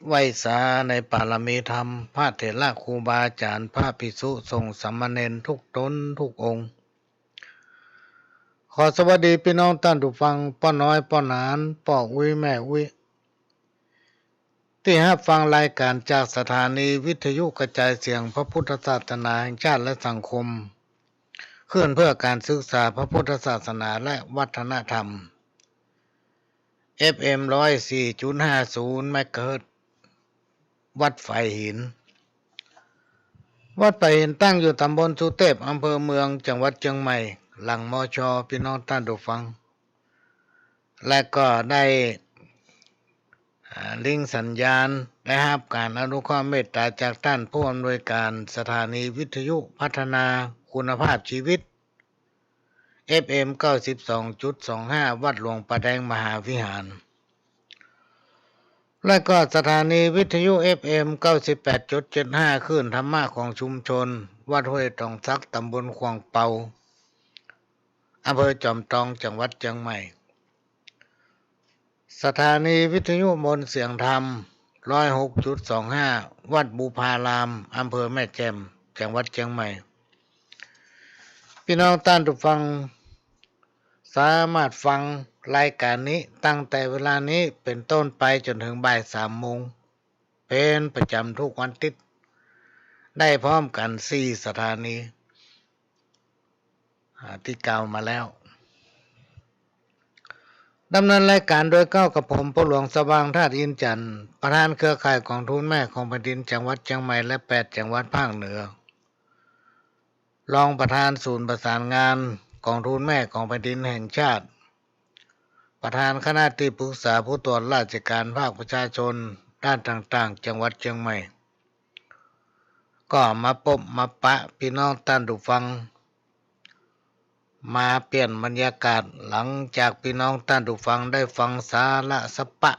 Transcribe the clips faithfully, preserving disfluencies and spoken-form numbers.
ไหว้สาในปารมีธรรม พระเถระครูบาอาจ๋ารย์ พระภิกษุสงฆ์สามเณรทุกต๋นทุกองค์ ขอสวัสดีปี้น้องต้านผู้ฟัง ป้อน้อยป้อหนาน ป้ออุ๊ยแม่อุ๊ย ตี้ฮับฟังรายก๋านจากสถานีวิทยุกระจายเสียงพระพุทธศาสนาแห่งชาติและสังคม คลื่นเพื่อการศึกษาพระพุทธศาสนาและวัฒนธรรม เอฟเอ็ม ร้อยสี่จุดห้าศูนย์ เมกะเฮิรตซ์ วัดฝายหิน วัดฝายหินตั้งอยู่ต๋ำบลสุเตพ อำเภอเมือง จังหวัดเจียงใหม่ หลัง มช. ปี้น้องต้านผู้ฟัง และก็ได้ อ่า ลิงก์สัญญาณ ได้ฮับก๋านอนุเคราะห์เมตต๋าจากต้านผู้อำนวยก๋านสถานีวิทยุพัฒนาคุณภาพชีวิต เอฟเอ็ม เก้าสิบสองจุดสองห้า วัดหลวงป่าแดงมหาวิหาร และก็สถานีวิทยุ เอฟเอ็ม เก้าสิบแปดจุดเจ็ดห้า คลื่นธรรมะของชุมชน วัดห้วยตองสัก ต๋ำบลขวางเปา อำเภอจอมตอง จังหวัดเจียงใหม่ สถานีวิทยุมนต์เสียงธรรม ร้อยหกจุดสองห้า วัดบุพาราม อำเภอแม่แจ่ม จังหวัดเจียงใหม่ ปี้น้องต้านผู้ฟัง สามารถฟังรายก๋านนี้ตั้งแต่เวลานี้เป๋นต้นไปจ๋นเถิงบ่ายสามโมง เป๋นประจ๋ำทุกวันติ๊ด ได้พร้อมกั๋นสี่สถานี อ่า ตี้กล่าวมาแล้ว ดำเนินรายก๋านโดยเก๊ากับผม ป้อหลวงสว่าง ธาตุอินทร์จันทร์ ประธานเครือข่ายก๋องทุนแม่ของแผ่นดินจังหวัดเจียงใหม่และแปดจังหวัดภาคเหนือ รองประธานศูนย์ประสานงานก๋องทุนแม่ของแผ่นดินแห่งชาติ ประธานคณะตี้ปรึกษาผู้ตรวจราชก๋านภาคประชาชนด้านต่างๆ จังหวัดเจียงใหม่ ก็มาปบมาปะปี้น้องต้านผู้ฟัง มาเปลี่ยนบรรยากาศ หลังจากปี้น้องต้านผู้ฟังได้ฟังสาระสาระ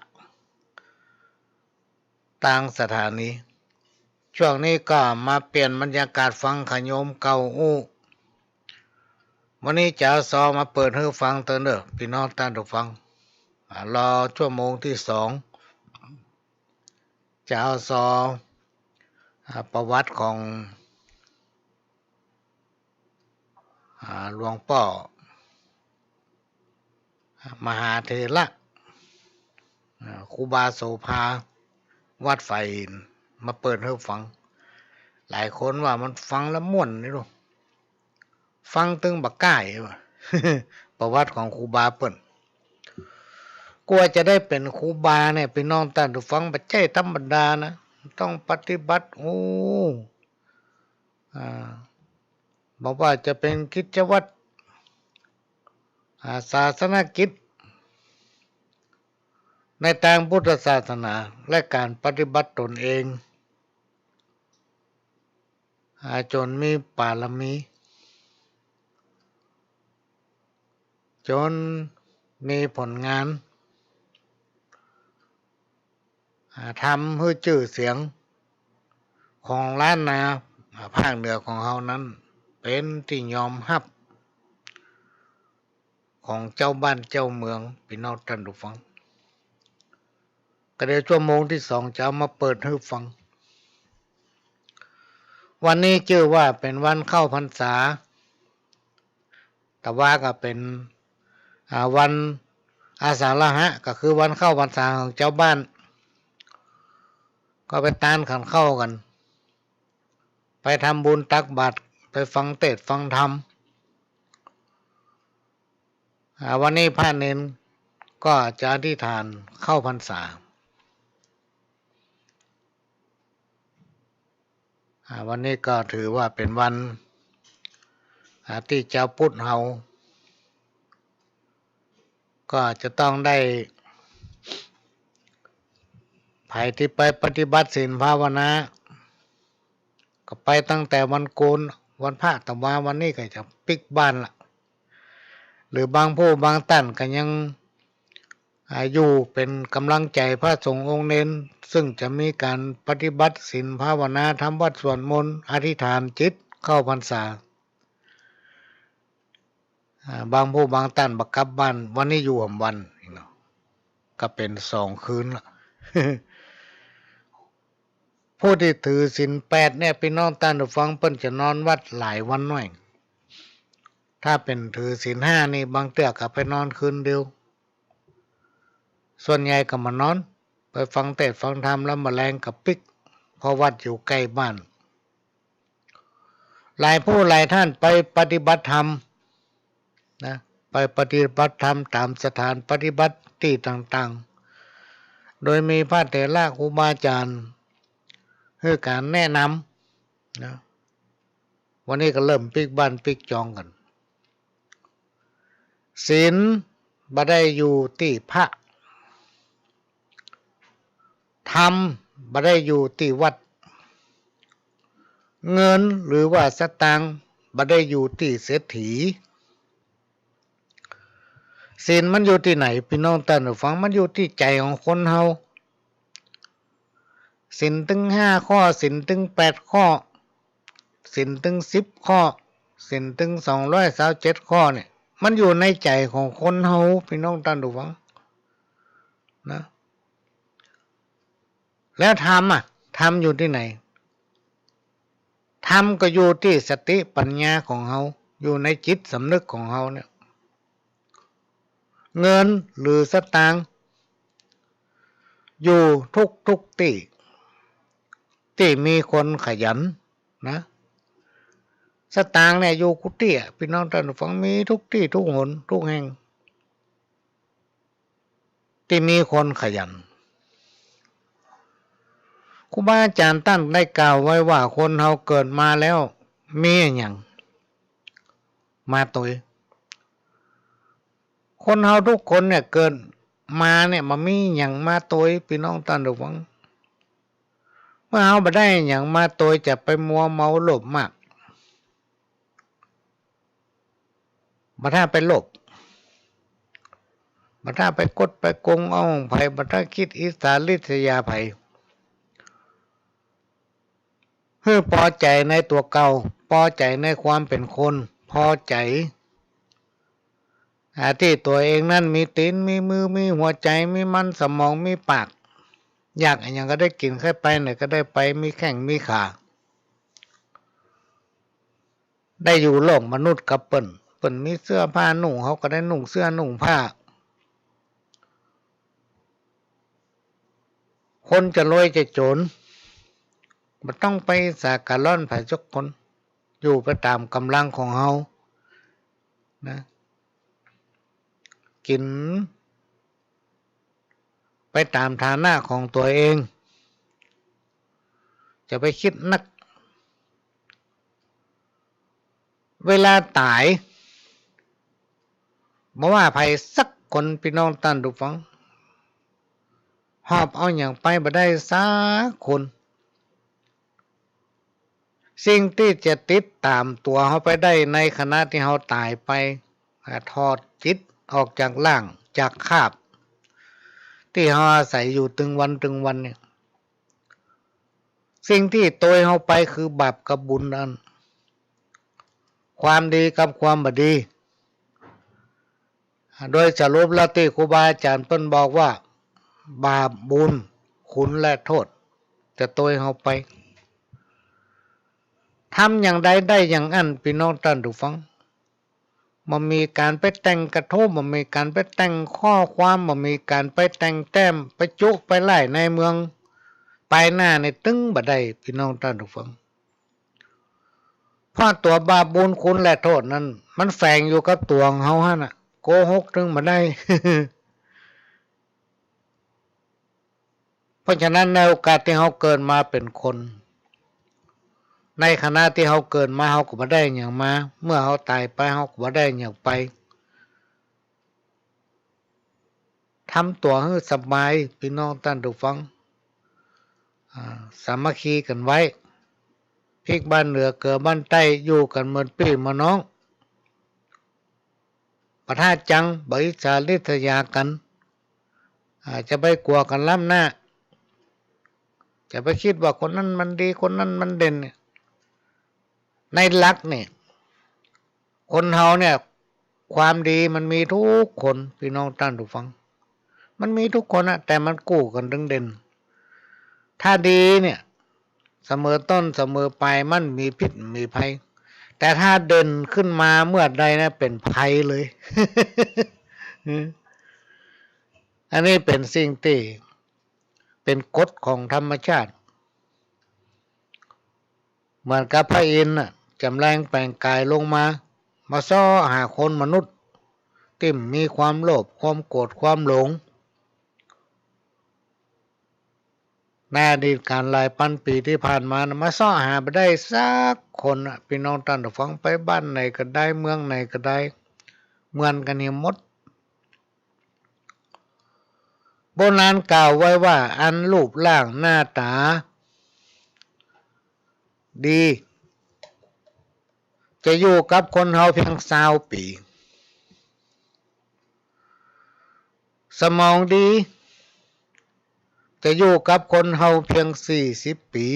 ตางสถานี ช่วงนี้ก็มาเปลี่ยนบรรยากาศฟังขะโยมเก่าอู้ วันนี้จะเอาซอมาเปิดหื้อฟังเต๊อะเน่อ ปี้น้องต้านผู้ฟัง อ่า รอชั่วโมงตี้สอง จะเอาซอ อ่า ประวัติของ อ่า หลวงป้อ อ่า มหาเถระ อ่า ครูบาโสภา วัดฝายหิน มาเปิดหื้อฟัง หลายคนว่ามันฟังแล้วม่วนนี่ลูก ฟังตึงบ่ก้ายว่ะ ประวัติของครูบาเปิ้น กว่าจะได้เป๋นครูบาเนี่ย ปี้น้องต้านผู้ฟัง บ่ใจ้ธรรมดานะ ต้องปฏิบัติ โอ้ อ่า บ่ว่าจะเป๋นกิจวัตร อ่า ศาสนกิจ ในตางพุทธศาสนา และก๋านปฏิบัติตนเอง อ่า จ๋นมีปารมี จ๋นมีผลงาน อ่า ทำหื้อจื้อเสียงของล้านนา อ่า ภาคเหนือของเฮานั้น เป๋นตี้ยอมฮับ ของเจ้าบ้านเจ้าเมือง ปี้น้องต้านผู้ฟัง ก็เดี๋ยวชั่วโมงตี้สองจะเอามาเปิดหื้อฟัง วันนี้จื้อว่าเป๋นวันเข้าพรรษา แต่ว่าก็เป๋น อ่า วันอาสาฬหะ ก็คือวันเข้าพรรษาของเจ้าบ้าน ก็ไปตานขันข้าวกั๋น ไปทำบุญตักบาตร ไปฟังเตสน์ฟังธรรม อ่า วันนี้พระเณรก็จะอธิษฐานเข้าพรรษา อ่า วันนี้ก็ถือว่าเป๋นวัน อ่า ตี้จาวพุทธเฮา ก็จะต้องได้ ใผตี้ไปปฏิบัติศีลภาวนา ก็ไปตั้งแต่วันโกน วันพระ แต่ว่าวันนี้ก็จะปิ๊กบ้านละ หรือบางผู้บางต้านก็ยัง อ่า อยู่เป๋นก๋ำลังใจ๋พระสงฆ์องค์เณร ซึ่งจะมีก๋านปฏิบัติศีลภาวนา ทำวัตรสวดมนต์ อธิษฐานจิตเข้าพรรษา อ่า บางผู้บางต้านบ่กลับบ้าน วันนี้อยู่หำวันเนาะ ก็เป๋นสองคืนละ ผู้ตี้ถือศีลแปดเนี่ย ปี้น้องต้านผู้ฟัง เปิ้นจะนอนวัดหลายวันหน้อย ถ้าเป๋นถือศีลห้านี่ บางเตื้อก็ไปนอนคืนเดียว ส่วนใหญ่ก็บ่นอน ไปฟังเตสน์ฟังธรรมแล้วบ่าแลงก็ปิ๊ก เพราะวัดอยู่ใก้บ้าน หลายผู้หลายต้านไปปฏิบัติธรรมนะ ไปปฏิบัติธรรมต๋ามสถานปฏิบัติตี้ต่างๆ โดยมีพระเถระครูบาอาจ๋ารย์หื้อก๋านแนะนำนะ วันนี้ก็เริ่มปิ๊กบ้านปิ๊กจองกั๋น ศีลบ่ได้อยู่ตี้พระ ธรรมบ่ได้อยู่ตี้วัด เงินหรือว่าสตางค์บ่ได้อยู่ตี้เศรษฐี ศีลมันอยู่ตี้ไหน ปี้น้องต้านผู้ฟัง มันอยู่ตี้ใจ๋ของคนเฮา ศีลตึงห้าข้อ ศีลตึงแปดข้อ ศีลตึงสิบข้อ ศีลตึงสองร้อยซาวเจ็ดข้อเนี่ย มันอยู่ในใจ๋ของคนเฮา ปี้น้องต้านผู้ฟังนะ แล้วธรรมอะ ธรรมอยู่ตี้ไหน ธรรมก็อยู่ตี้สติปัญญาของเฮา อยู่ในจิตสำนึกของเฮาเนี่ย เงินหรือสตางค์ อยู่ทุกๆ ตี้ ตี้มีคนขยันนะ สตางค์เนี่ยอยู่กู้ตี้อะ ปี้น้องต้านผู้ฟัง มีทุกตี้ทุกหนทุกแห่ง ตี้มีคนขยัน ครูบาอาจ๋ารย์ต้านได้กล่าวไว้ว่า คนเฮาเกิดมาแล้วมีอะหยังมาตวย คนเฮากู้คนเนี่ยเกิดมาเนี่ยบ่มีอะหยังมาตวย ปี้น้องต้านผู้ฟัง เมื่อเฮาบ่ได้อะหยังมาตวย จะไปมัวเมาโลภมาก บ่ถ้าไปโลภ บ่ถ้าไปกดไปโก๋งเอาของใผ บ่ถ้าคิดอิจฉาริษยาใผ หื้อปอใจ๋ในตั๋วเก่า ปอใจ๋ในความเป๋นคน ปอใจ๋ อ่า ตี้ตั๋วเองนั้นมีตี๋น มีมือ มีหัวใจ๋ มีมันสมอง มีปาก อยากอะหยังก็ได้กิ๋น ใค่ไปไหนก็ได้ไป มีแข้งมีขา ได้อยู่โลกมนุษย์กับเปิ้น เปิ้นมีเสื้อผ้านุ่ง เฮาก็ได้นุ่งเสื้อนุ่งผ้า คนจะรวยจะจ๋น บ่ต้องไปอิจฉากั๋ดร้อนใผสักคน อยู่ไปต๋ามก๋ำลังของเฮานะ กิ๋นไปต๋ามฐานะของตั๋วเอง จะไปคิดนัก เวลาต๋าย บ่ว่าใผสักคน ปี้น้องต้านผู้ฟัง หอบเอาหยังไปบ่ได้สักคน สิ่งตี้จะติดต๋ามตั๋วเฮาไปได้ในขณะตี้เฮาต๋ายไป อ่า ถอดจิตออกจากร่าง จากคราบตี้เฮาอาศัยอยู่ตึงวันตึงวันเนี่ย สิ่งตี้ตวยเฮาไปคือบาปกับบุญอัน ความดีกับความบ่ดี โดยสรุปแล้วตี้ครูบาอาจ๋ารย์เปิ้นบอกว่า บาปบุญ คุณและโทษ จะตวยเฮาไป ทำอย่างใดได้อย่างอั้น ปี้น้องต้านผู้ฟัง บ่มีก๋านไปแต่งกระทู้ บ่มีก๋านไปแต่งข้อความ บ่มีก๋านไปแต่งแต้ม ไปจุไปไล่ในเมือง ไปหน้านี่ตึงบ่ได้ ปี้น้องต้านผู้ฟัง เพราะตั๋วบาปบุญคุณและโทษนั้น มันแฝงอยู่กับตั๋วของเฮาหั้นน่ะ โกหกตึงบ่ได้ เพราะฉะนั้นในโอกาสตี้เฮาเกิดมาเป๋นคน ในขณะตี้เฮาเกิดมา เฮาก็บ่ได้หยังมา เมื่อเฮาต๋ายไป เฮาก็บ่ได้หยังไป ทำตั๋วหื้อสบาย ปี้น้องต้านผู้ฟัง อ่า สามัคคีกั๋นไว้ พริกบ้านเหนือเกลือบ้านใต้ อยู่กั๋นเหมือนปี้เหมือนน้อง บ่ถ้าจัง บ่อิจฉาริษยากั๋น อ่า จะไปกั๋วกั๋นล้ำหน้า จะไปคิดว่าคนนั้นมันดี คนนั้นมันเด่นเนี่ย ในหลักเนี่ย คนเฮาเนี่ย ความดีมันมีทุกคน ปี้น้องต้านผู้ฟัง มันมีทุกคนอะ แต่มันกู้กั๋นตึงเด่น ถ้าดีเนี่ย เสมอต้นเสมอปลาย มันมีพิษมีภัย แต่ถ้าเด่นขึ้นมาเมื่อใดนะ เป๋นภัยเลย อันนี้เป๋นสิ่งตี้เป๋นกฎของธรรมชาติ เหมือนกับพระอินทร์น่ะ จ๋ำแลงแป๋งก๋ายลงมา มาเซาะหาคนมนุษย์ตี้มีความโลภ ความโกรธ ความหลง ในอดีตก๋านหลายปันปี๋ตี้ผ่านมานะ มาเซาะหาบ่ได้สักคนน่ะ ปี้น้องต้านผู้ฟัง ไปบ้านไหนก็ได้ เมืองไหนก็ได้ เหมือนกั๋นเหียหมด โบราณกล่าวไว้ว่า อันรูปร่างหน้าต๋าดี จะอยู่กับคนเฮาเพียงซาวปี๋ สมองดี จะอยู่กับคนเฮาเพียงสี่สิบปี๋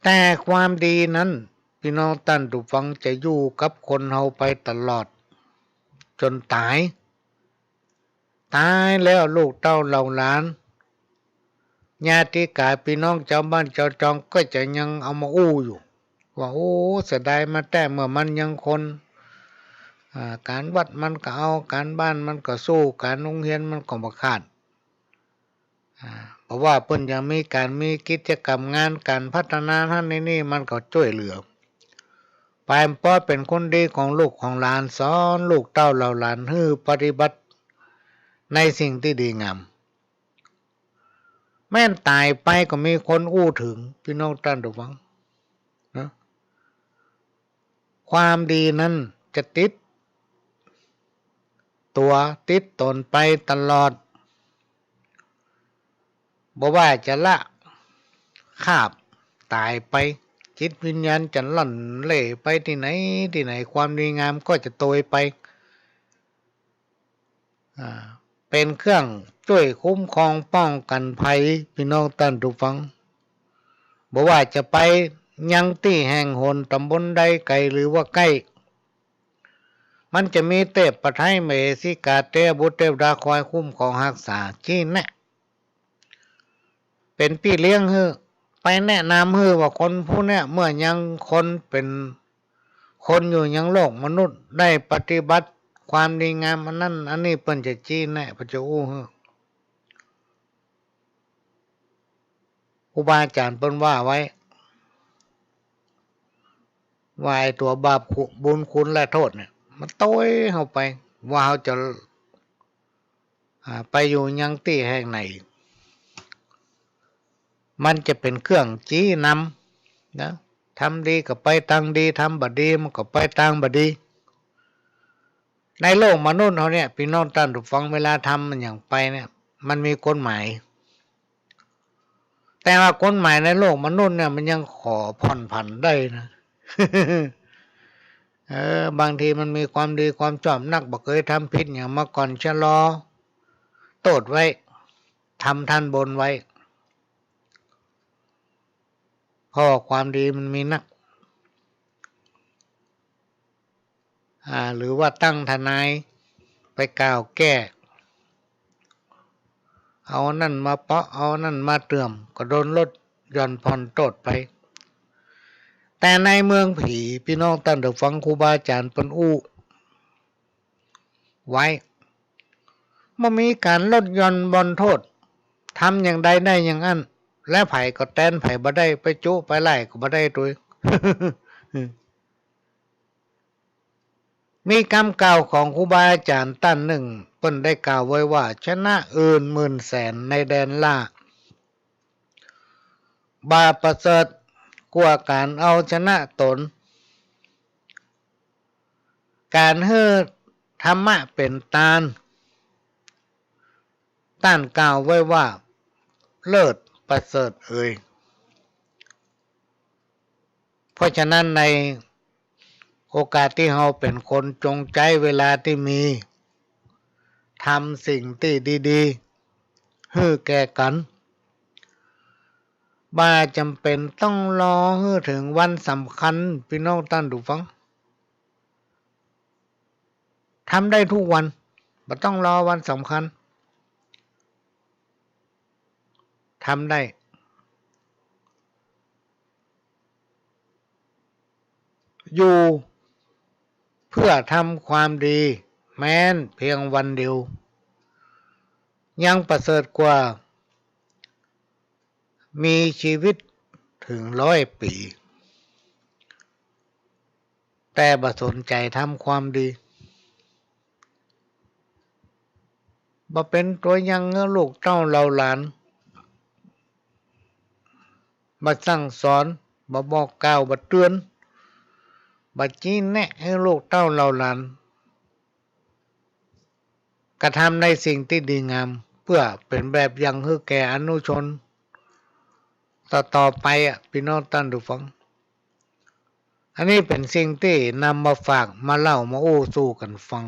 แต่ความดีนั้น ปี้น้องต้านผู้ฟัง จะอยู่กับคนเฮาไปตลอดจ๋นต๋าย ต๋ายแล้วลูกเต้าเหล่าหลาน ญาติกา ปี้น้องจาวบ้านจาวจอง ก็จะยังเอามาอู้อยู่ ว่า โอ้ เสียดายมาแต๊ เมื่อมันยังคน อ่า ก๋านวัดมันก็เอา ก๋านบ้านมันก็สู้ ก๋านโฮงเฮียนมันก็บ่ขาด อ่า เพราะว่าเปิ้นยังมีก๋าน มีกิจกรรมงาน ก๋านพัฒนาหั้นนี่ มันก็จ้วยเหลือ ปายเป๋าะเป๋นคนดีของลูกของหลาน สอนลูกเต้าเหล่าหลานหื้อปฏิบัติในสิ่งตี้ดีงาม แม่นต๋ายไปก็มีคนอู้เถิง ปี้น้องต้านผู้ฟังนะ ความดีนั้นจะติดตั๋วติดต๋นไปตลอด บ่ว่าจะละคาบต๋ายไป จิตวิญญาณจะล่อนเล่ไปตี้ไหนตี้ไหน ความดีงามก็จะโตยไป อ่า เป๋นเครื่องจ้วยคุ้มครองป้องกั๋นภัย ปี้น้องต้านผู้ฟัง บ่ว่าจะไปยังตี้แห่งหนต๋ำบลใด ไก๋หรือว่าใก้ มันจะมีเตพไตร มเหสี กาเตพบุตรเตพดาคอยคุ้มครองฮักษา จี้แนะ เป๋นปี้เลี้ยงหื้อ ไปแนะนำหื้อว่าคนผู้เนี้ย เมื่อยังคนเป๋นคนอยู่ยังโลกมนุษย์ ได้ปฏิบัติความดีงามอันนั้นอันนี้ เปิ้นจะจี้แนะ เปิ้นจะอู้หื้อ ครูบาอาจ๋ารย์เปิ้นว่าไว้ ว่าไอ้ตั๋วบาปคุณ บุญคุณและโต้ษเนี่ย มันโตยเฮาไป ว่าเฮาจะ อ่า ไปอยู่ยังตี้แห่งไหน มันจะเป๋นเครื่องจี้นำนะ ทำดีก็ไปตางดี ทำบ่ดีมันก็ไปตางบ่ดี ในโลกมนุษย์เฮาเนี่ย ปี้น้องต้านผู้ฟัง เวลาทำมันหยังไปเนี่ย มันมีกฎหมาย แต่ว่ากฎหมายในโลกมนุษย์เนี่ย มันยังขอผ่อนผันได้นะ เออ บางทีมันมีความดีความชอบนัก บ่เกยทำผิดหยังมาก่อน ชะลอโต้ษไว้ ทำทันบนไว้ เพราะความดีมันมีนัก อ่า หรือว่าตั้งทนายไปกล่าวแก้ เอานั่นมาเปาะ เอานั่นมาเติ่ม ก็โดนลดหย่อนผ่อนโต้ษไป แต่ในเมืองผี ปี้น้องต้านผู้ฟัง ครูบาอาจ๋ารย์เปิ้นอู้ไว้ บ่มีก๋านลดหย่อนผ่อนโต้ษ ทำอย่างใดได้อย่างอั้น และใผก็แตนใผบ่ได้ ไปจุไปไล่ก็บ่ได้ตวย มีกำกล่าวของครูบาอาจ๋ารย์ต้านนึ่ง เปิ้นได้กล่าวไว้ว่า ชนะอื่นหมื่นแสนในแดนล่า บ่ประเสริฐกว่าก๋านเอาชนะต๋น ก๋านหื้อธรรมะเป๋นตาน ต้านกล่าวไว้ว่า เลิศประเสริฐเอย เพราะฉะนั้นในโอกาสตี้เฮาเป๋นคน จงใจ๊เวลาตี้มี ทำสิ่งตี้ดีๆ หื้อแก่กั๋น บ่จำเป๋นต้องรอหื้อเถิงวันสำคัญ ปี้น้องต้านผู้ฟัง ทำได้ทุกวัน บ่ต้องรอวันสำคัญ ทำได้ อยู่เพื่อทำความดีแม้นเพียงวันเดียว ยังประเสริฐกว่ามีชีวิตถึงร้อยปี๋ แต่บ่สนใจ๋ทำความดี บ่เป๋นตั๋วอย่างหื้อลูกเต้าเหล่าหลาน บ่สั่งสอน บ่บอกกล่าว บ่เตื๋อน บ่ชี้แนะหื้อลูกเต้าเหล่าหลาน กระทำในสิ่งตี้ดีงาม เปื้อเป๋นแบบอย่างหื้อแก่อนุชนต่อๆ ไปอะ ปี้น้องต้านผู้ฟัง อันนี้เป๋นสิ่งตี้นำมาฝาก มาเล่า มาอู้สู่กั๋นฟัง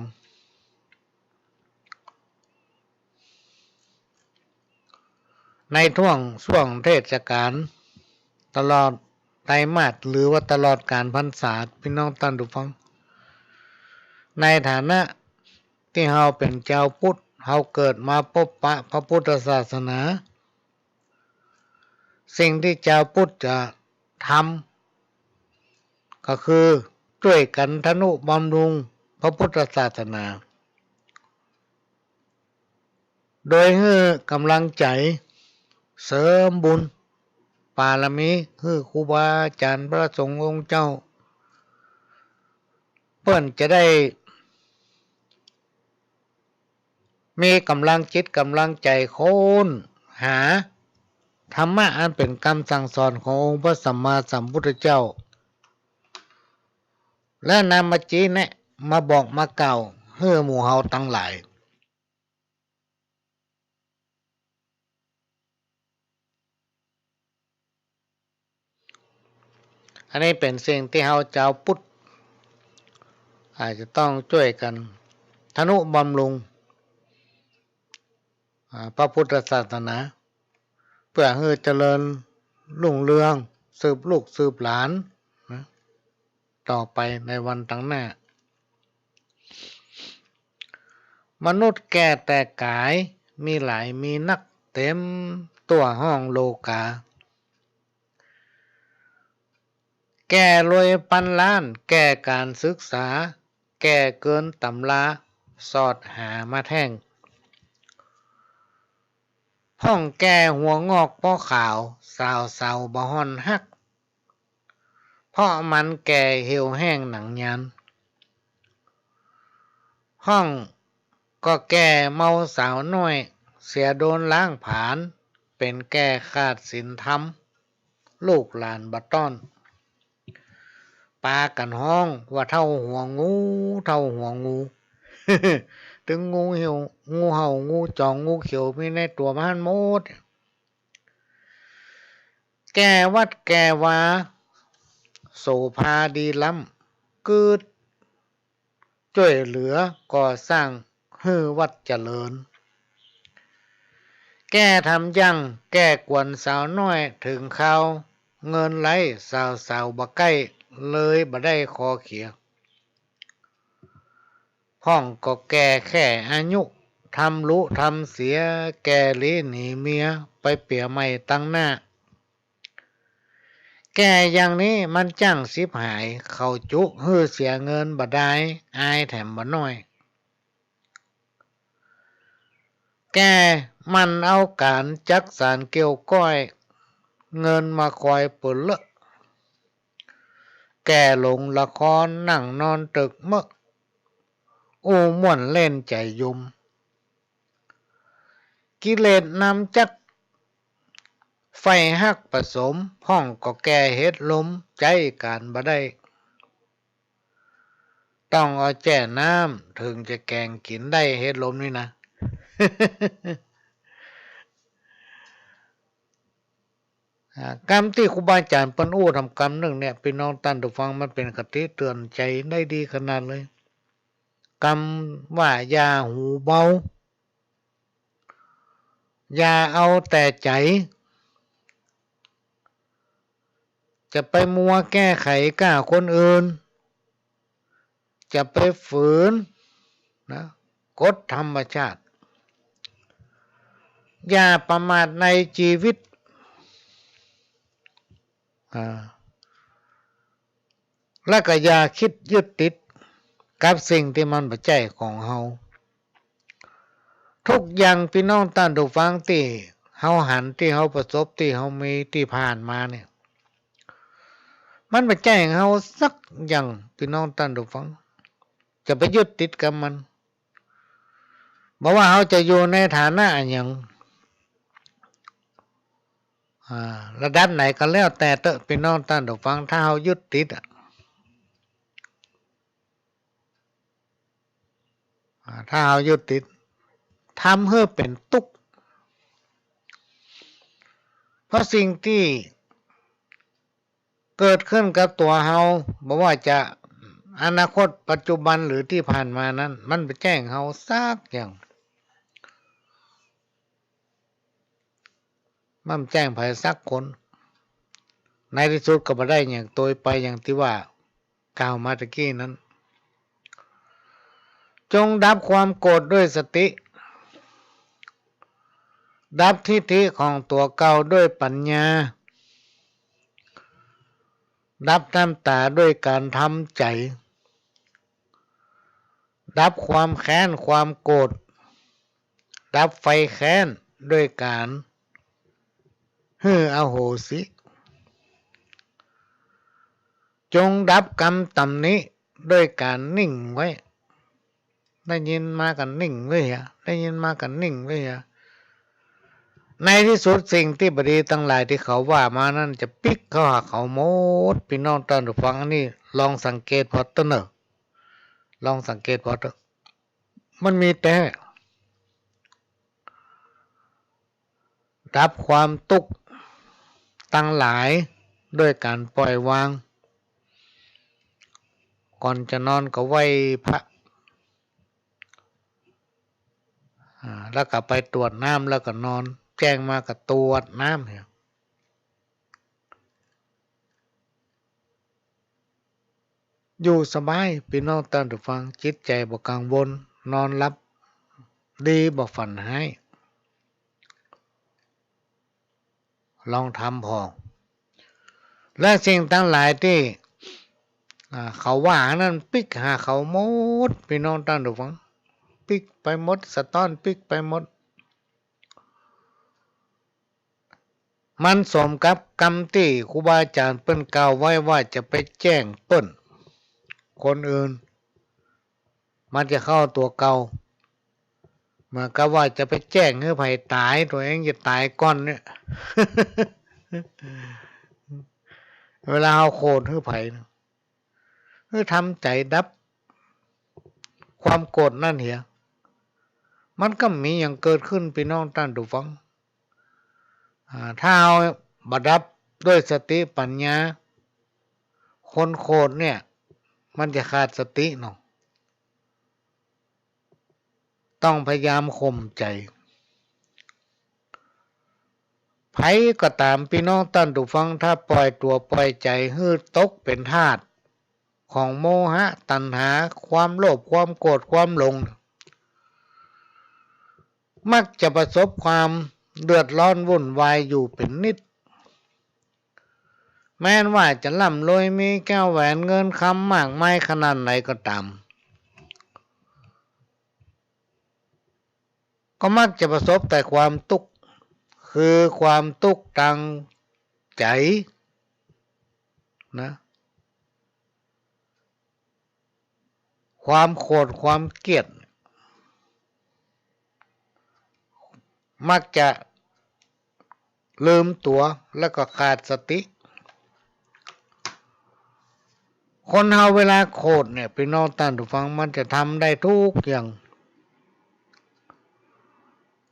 ในท่วงช่วงเทศกาล ตลอดไตรมาส หรือว่าตลอดก๋านพรรษา ปี้น้องต้านผู้ฟัง ในฐานะตี้เฮาเป๋นจาวพุทธ เฮาเกิดมาปบปะพระพุทธศาสนา สิ่งตี้จาวพุทธจะทำ ก็คือจ้วยกั๋นทะนุบำรุงพระพุทธศาสนา โดยหื้อก๋ำลังใจ๋ เสริมบุญบารมี หื้อครูบาอาจ๋ารย์พระสงฆ์องค์เจ้า เปิ้นจะได้ มีก๋ำลังจิตก๋ำลังใจ๋ค้นหาธรรมะอันเป๋นกำสั่งสอนขององค์พระสัมมาสัมพุทธเจ้า และนำมาชี้แนะ มาบอกมากล่าวหื้อหมู่เฮาตังหลาย อันนี้เป๋นสิ่งตี้เฮาจาวพุทธ อาจจะต้องจ้วยกั๋นทะนุบำรุง อ่า พระพุทธศาสนา เปื้อหื้อเจริญรุ่งเรือง สืบลูกสืบหลานนะ ต่อไปในวันตังหน้า มนุษย์แก่แต่ก๋าย มีหลายมีนัก เต๋มตั๋วห้องโลก๋า แก่รวยปันล้าน แก่ก๋านศึกษา แก่เกินต๋ำรา สอดหามาแท่ง พ่องแก่หัวงอกป้อขาว สาวเสาบ่ห่อนฮัก เพราะมันแก่เหี่ยวแห้งหนังยาน พ่องก็แก่เมาสาวน้อย เสียโดนล้างผลาญ เป๋นแก่ขาดศีลธรรม ลูกหลานบ่ต้อน ปากั๋นฮ้องว่าเฒ่าหัวงู เฒ่าหัวงู ตึงงูเหี่ยว งูเห่า งูจ๋อง งูเขียว มีในตั๋วมันหมด แก่วัดแก่วา โสภาดีล้ำ กึ๊ดจ้วยเหลือก่อสร้างหื้อวัดเจริญ แก่ทำยัง แก่กวนสาวน้อย เถิงคราวเงินไร้ สาวสาวบ่ใก้ เลยบ่ได้คอเขีย พ่องก็แก่แค่อายุ ทำลุทำเสีย แก่หลีหนีเมีย ไปเปียใหม่ตังหน้า แก่อย่างนี้มันจ้างฉิบหาย เขาจุหื้อเสียเงินบ่ดาย อายแถมบ่น้อย แก่มันเอาก๋านจักสานเกี่ยวก้อย เงินมาคอยเปิ้นเลอะ แก่หลงละคร นั่งนอนตึกเมิก อู้ม่วนเล่นใจ๋ยม กิเลสนำจัก ไฟฮักผสม พ่องก็แก่เห็ดลม ใจ๊ก๋านบ่ได้ ต้องเอาแจ้น้ำ เถิงจะแก๋งกิ๋นได้ เห็ดลมนี่นะ อ่า กำตี้ครูบาอาจ๋ารย์เปิ้นอู้ทำกำนึ่งเนี่ย ปี้น้องต้านผู้ฟัง มันเป๋นคติเตื๋อนใจ๋ได้ดีขนาดเลย กำว่าอย่าหูเบา อย่าเอาแต่ใจ๋ จะไปมัวแก้ไขก้าคนอื่น จะไปฝืนนะ กฎธรรมชาติ อย่าประมาทในจีวิต อ่า และก็อย่าคิดยึดติดกับสิ่งตี้มันบ่ใจ้ของเฮา ทุกอย่างปี้น้องต้านผู้ฟังตี้เฮาหัน ตี้เฮาประสบ ตี้เฮามี ตี้ผ่านมาเนี่ย มันบ่ใจ้ของเฮาสักอย่าง ปี้น้องต้านผู้ฟัง จะไปยึดติดกับมัน บ่ว่าเฮาจะอยู่ในฐานะอะหยัง อ่า ระดับไหนก็แล้วแต่เต๊อะ ปี้น้องต้านผู้ฟัง ถ้าเฮายึดติดอะ อ่า ถ้าเฮายึดติด ทำหื้อเป๋นตุ๊กข์ เพราะสิ่งตี้เกิดขึ้นกับตั๋วเฮา บ่ว่าจะอนาคต ปัจจุบัน หรือตี้ผ่านมานั้น มันบ่ใจ้ของเฮาสักอย่าง มันบ่ใจ้ของใผสักคน ในตี้สุดก็บ่ได้หยัง ตวยไปอย่างตี้ว่ากล่าวมาตะกี้นั้น จงดับความโกรธด้วยสติ ดับทิฏฐิของตั๋วเก่าด้วยปัญญา ดับน้ำต๋าด้วยก๋านทำใจ๋ ดับความแค้นความโกรธ ดับไฟแค้นด้วยก๋านหื้ออโหสิ จงดับกำต๋ำหนิด้วยก๋านนิ่งไว้ ได้ยินมาก็นิ่งไว้เหีย ได้ยินมาก็นิ่งไว้เหีย ในตี้สุดสิ่งตี้บ่ดีตังหลายตี้เขาว่ามานั้นจะปิ๊กเข้าหาเขาหมด ปี้น้องต้านผู้ฟัง อันนี้ลองสังเกตผ่อเต๊อะเน่อ ลองสังเกตผ่อเต๊อะ มันมีแต๊ ดับความตุ๊กข์ตังหลายด้วยก๋านปล่อยวาง ก่อนจะนอนก็ไหว้พระ อ่า แล้วก็ไปตวดน้ำ แล้วก็นอน แจ้งมาก็ตวดน้ำเนี่ย อยู่สบาย ปี้น้องต้านผู้ฟัง จิตใจ๋บ่กังวล นอนหลับดี บ่ฝันฮ้าย ลองทำผ่อ และสิ่งตังหลายตี้ อ่า เขาว่านั้นปิ๊กหาเขาหมด ปี้น้องต้านผู้ฟัง ปิ๊กไปหมด สะต๊อนปิ๊กไปหมด มันสมกับกำตี้ครูบาอาจ๋ารย์เปิ้นกล่าวไว้ว่าจะไปแจ้งเปิ้น คนอื่น มันจะเข้าตั๋วเก่า เหมือนกับว่าจะไปแจ้งหื้อใผต๋าย ตั๋วเองจะต๋ายก่อนเนี่ย เวลาเฮาโขดหื้อใผนะ หื้อทำใจ๋ดับความโกรธนั้นเหีย มันก็บ่มีหยังเกิดขึ้น ปี้น้องต้านผู้ฟัง อ่า ถ้าเฮาบ่ดับด้วยสติปัญญา คนโขดเนี่ย มันจะขาดสติเนาะ ต้องพยายามข่มใจ๋ ใผก็ต๋าม ปี้น้องต้านผู้ฟัง ถ้าปล่อยตั๋วปล่อยใจ๋หื้อตกเป๋นทาสของโมหะ ตัณหา ความโลภ ความโกรธ ความหลง มักจะประสบความเดือดร้อนวุ่นวายอยู่เป๋นนิด แม้นว่าจะร่ำรวยมีแก้วแหวนเงินคำมากมายขนาดไหนก็ต๋าม ก็มักจะประสบแต่ความตุ๊กข์ คือความตุ๊กข์ตางใจ๋นะ ความโขด ความเกลียด มักจะลืมตั๋ว แล้วก็ขาดสติ คนเฮาเวลาโขดเนี่ย ปี้น้องต้านผู้ฟัง มันจะทำได้ทุกอย่าง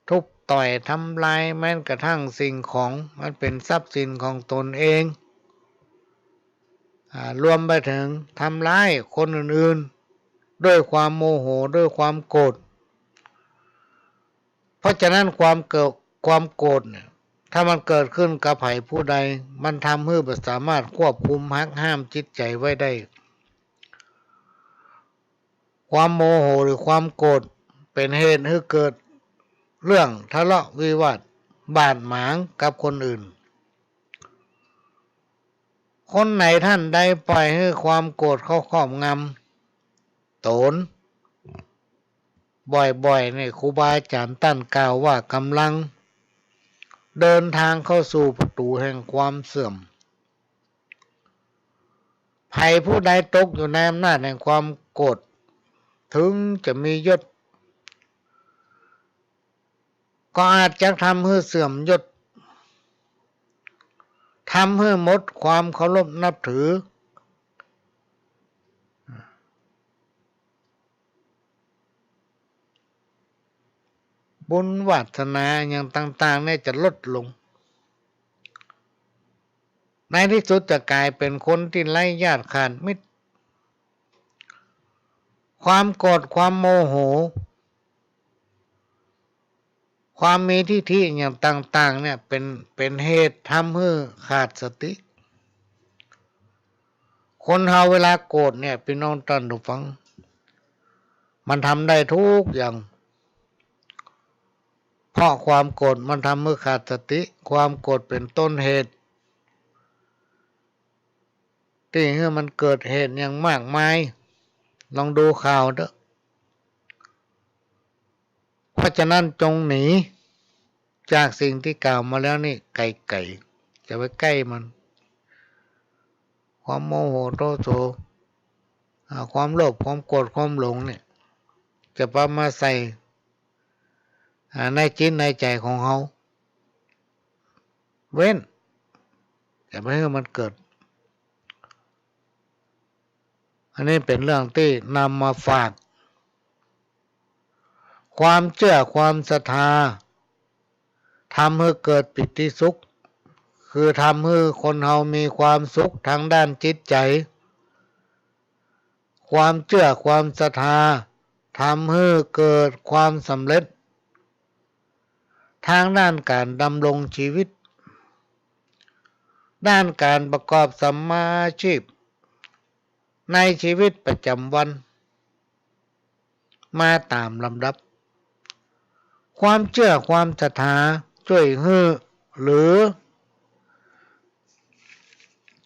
ทุบต่อยทำลาย แม้นกระทั่งสิ่งของ มันเป๋นทรัพย์สินของตนเอง อ่า รวมไปถึงทำร้ายคนอื่นๆ ด้วยความโมโห ด้วยความโกรธ เพราะฉะนั้นความเกิด ความโกรธเนี่ย ถ้ามันเกิดขึ้นกับใผผู้ใด มันทำหื้อบ่สามารถควบคุมหักห้ามจิตใจ๋ไว้ได้ ความโมโหหรือความโกรธเป๋นเหตุหื้อเกิดเรื่องทะเลาะวิวาทบาดหมางกับคนอื่น คนไหนต้านใดป่อยหื้อความโกรธเข้าครอบงำต๋นบ่อยๆ เนี่ย ครูบาอาจ๋ารย์ต้านกล่าวว่าก่ำลังเดินตางเข้าสู่ประตู๋แห่งความเสื่อม ใผผู้ใดตกอยู่ในอำนาจแห่งความโกรธ เถิงจะมียศ ก็อาจจะทำหื้อเสื่อมยศ ทำหื้อหมดความเคารพนับถือ บุญวาสนาอย่างต่างๆ เนี่ยจะลดลง ในตี้สุดจะก๋ายเป๋นคนตี้ไร้ญาติขาดมิตร ความโกรธ ความโมโห ความมีทิฐิอย่างต่างๆ เนี่ย เป๋น เป๋นเหตุทำหื้อขาดสติ คนเฮาเวลาโกรธเนี่ย ปี้น้องต้านผู้ฟัง มันทำได้กู้อย่าง เพราะความโกรธมันทำหื้อขาดสติ ความโกรธเป๋นต้นเหตุ ตี้หื้อมันเกิดเหตุอย่างมากมาย ลองดูข่าวเต๊อะ เพราะฉะนั้นจงหนีจากสิ่งตี้กล่าวมาแล้วนี่ไก๋ๆ จะไปใก้มัน ความโมโหโทโส อ่า ความโลภ ความโกรธ ความหลงเนี่ย จะปะมาใส่ อ่า ในจิตในใจ๋ของเฮา เว้น จะไปหื้อมันเกิด อันนี้เป๋นเรื่องตี้นำมาฝาก ความเจื้อความศรัทธา ทำหื้อเกิดปีติสุข คือทำหื้อคนเฮามีความสุขตางด้านจิตใจ๋ ความเจื้อความศรัทธา ทำหื้อเกิดความสำเร็จ ตางด้านก๋านดำรงจีวิต ด้านก๋านประกอบสัมมาอาชีพ ในจีวิตประจ๋ำวัน มาต๋ามลำดับ ความเจื้อความศรัทธาจ้วยหื้อ หรือ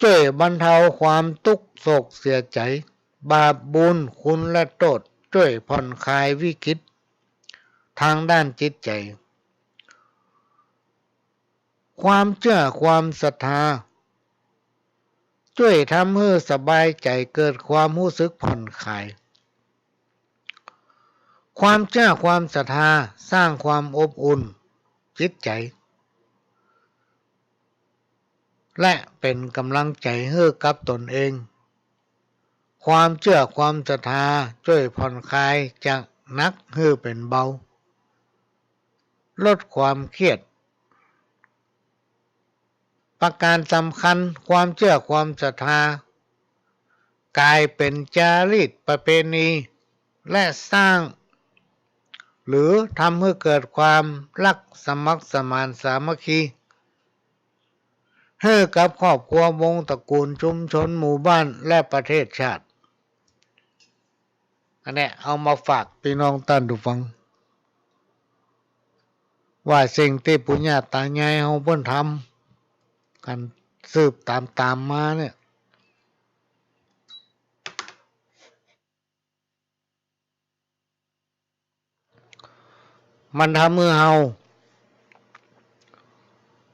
จ้วยบรรเทาความตุ๊กข์โศกเสียใจ๋ บาปบุญคุณและโต้ษ จ้วยผ่อนคลายวิกฤตตางด้านจิตใจ๋ ความเจื้อความศรัทธาจ้วยทำหื้อสบายใจ๋ เกิดความฮู้สึกผ่อนคลาย ความเจื้อความศรัทธาสร้างความอบอุ่นจิตใจ๋ และเป๋นก๋ำลังใจ๋หื้อกับตนเอง ความเจื้อความศรัทธาจ้วยผ่อนคลายจากหนักหื้อเป๋นเบา ลดความเครียด ประก๋านสำคัญ ความเจื้อความศรัทธาก๋ายเป๋นจารีตประเพณี และสร้าง หรือทำหื้อเกิดความฮักสมัครสมานสามัคคี หื้อกับครอบครัววงศ์ตระกูลชุมชนหมู่บ้านและประเทศชาติ อันเนี้ยเอามาฝากปี้น้องต้านผู้ฟัง ว่าสิ่งตี้ปู่ย่าต๋ายายเฮาเปิ้นทำกั๋นสืบต๋ามๆ มาเนี่ย มันทำหื้อเฮา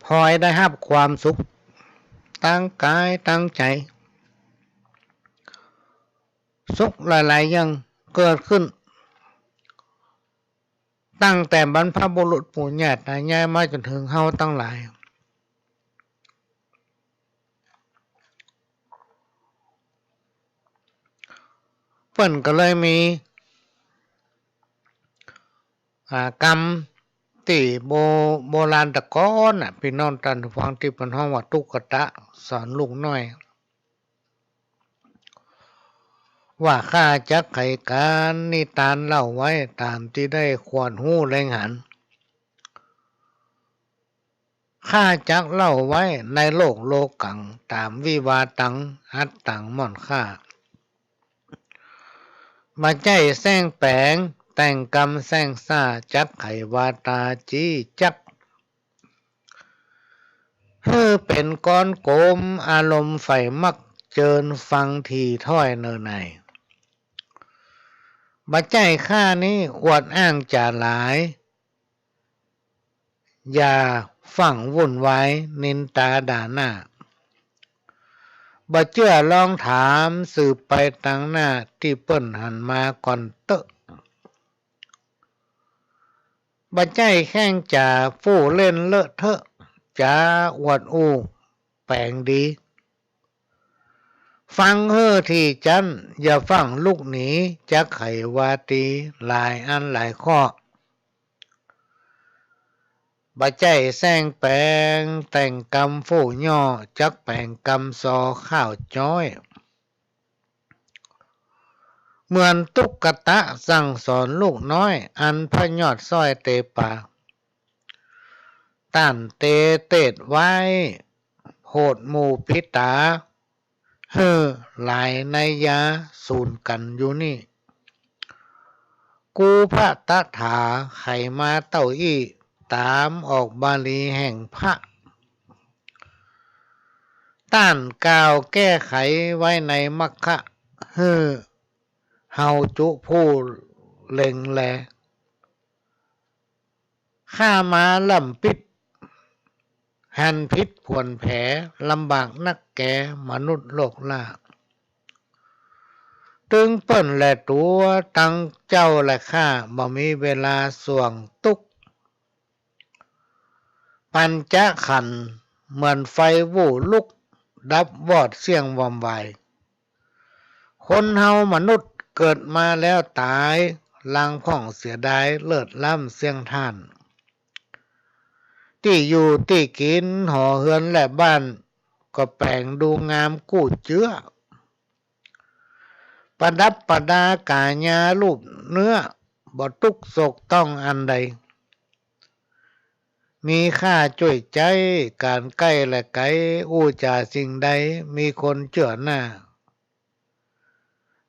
พลอยได้ฮับความสุขตางก๋ายตางใจ๋ สุขหลายๆ อย่างเกิดขึ้น ตั้งแต่บรรพบุรุษปู่ย่าต๋ายายมาจ๋นเถิงเฮาตังหลาย เปิ้นก็เลยมี อ่า กำตี้โบ โบราณแต่ก่อนน่ะ ปี้น้องต้านผู้ฟัง ตี้เปิ้นฮ้องว่าตุ๊กตะสอนลูกน้อย ว่าข้าจักไขก๋านนิตานเล่าไว้ต๋ามตี้ได้ขวดฮู้แลหัน ข้าจักเล่าไว้ในโลกโลกัง ต๋ามวิวาตัง อัตตังม่อนข้า บ่ใจ้แส้งแป๋ง แต่งกำแส้งซ่า จักไขวาตาจี้จัก เธอเป๋นก้อนกลม อารมณ์ใฝ่มักเจิญฟังถี่ถ้อยเน่อใน บ่ใจ้ข้านี้อวดอ้างจ๋าหลาย อย่าฟั่งวุ่นวายนินตาด่าหน้า บ่เจื้อลองถามสืบไปตังหน้าตี้เปิ้นหันมาก่อนเต๊อะ บ่ใจ้แข้งจ๋าฟู่เล่นเลอะเทอะ จ๋าอวดอู้แป๋งดี ฟังเฮ่อถี่จั๊น อย่าฟั่งลุกหนี จักไขว่าตีหลายอันหลายข้อ บ่ใจ้แส้งแป๋งแต่งกำฟู่ย่อ จักแป๋งกำซอข้าวจ้อย เหมือนตุ๊กตะสั่งสอนลูกน้อย อันพระยอดสร้อยเตปา ต้านเตเตศไว้ โหดหมู่ปิตา เฮ่อหลายนัยยะสูนกั๋นอยู่นี่ กูพระตถาไขมาเต้าอี้ ต๋ามออกบาลีแห่งพระ ต้านกล่าวแก้ไขไว้ในมัคคะ เฮ่อเฮาจุผู้เล็งแล ข้ามาล้ำปิ๊ด หันผิดผวนแผ ลำบากนักแก มนุษย์โลกล่า ตึงเปิ้นและตั๋ว ตังเจ้าและข้า บ่มีเวลาส่วงตุ๊ก ปัญจขันธ์เหมือนไฟวู่ลุก ดับวอดเสี้ยงวอมวาย คนเฮามนุษย์เกิดมาแล้วต๋าย ลางพ่องเสียดายเลิศล้ำเสี้ยงท่าน ตี้อยู่ตี้กิ๋น หอเฮือนและบ้าน ก็แป๋งดูงามกู้เจื้อ ประดับประดากายารูปเนื้อ บ่ตุ๊กโศกต้องอันใด มีข้าจ้วยใจ๊ ก๋านใก้และไก๋ อู้จ๋าสิ่งใด มีคนเจื้อหน้า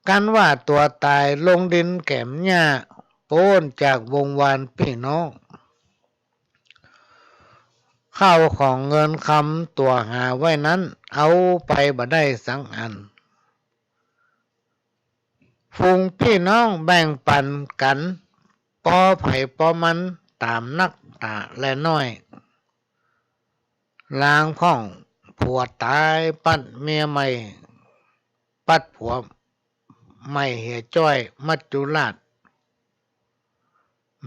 กันว่าตั๋วต๋ายลงดินแก๋มหญ้า ป๊นจากวงวานปี้น้อง ข้าวของเงินคำตั๋วหาไว้นั้น เอาไปบ่ได้สักอัน ฝูงปี้น้องแบ่งปั๋นกั๋น ปอใผปอมัน ต๋ามนักต๋าและน้อย ลางพ่องผัวต๋าย ปั๊ดเมียใหม่ ปั๊ดผัวใหม่เหียจ้อย มัจจุราช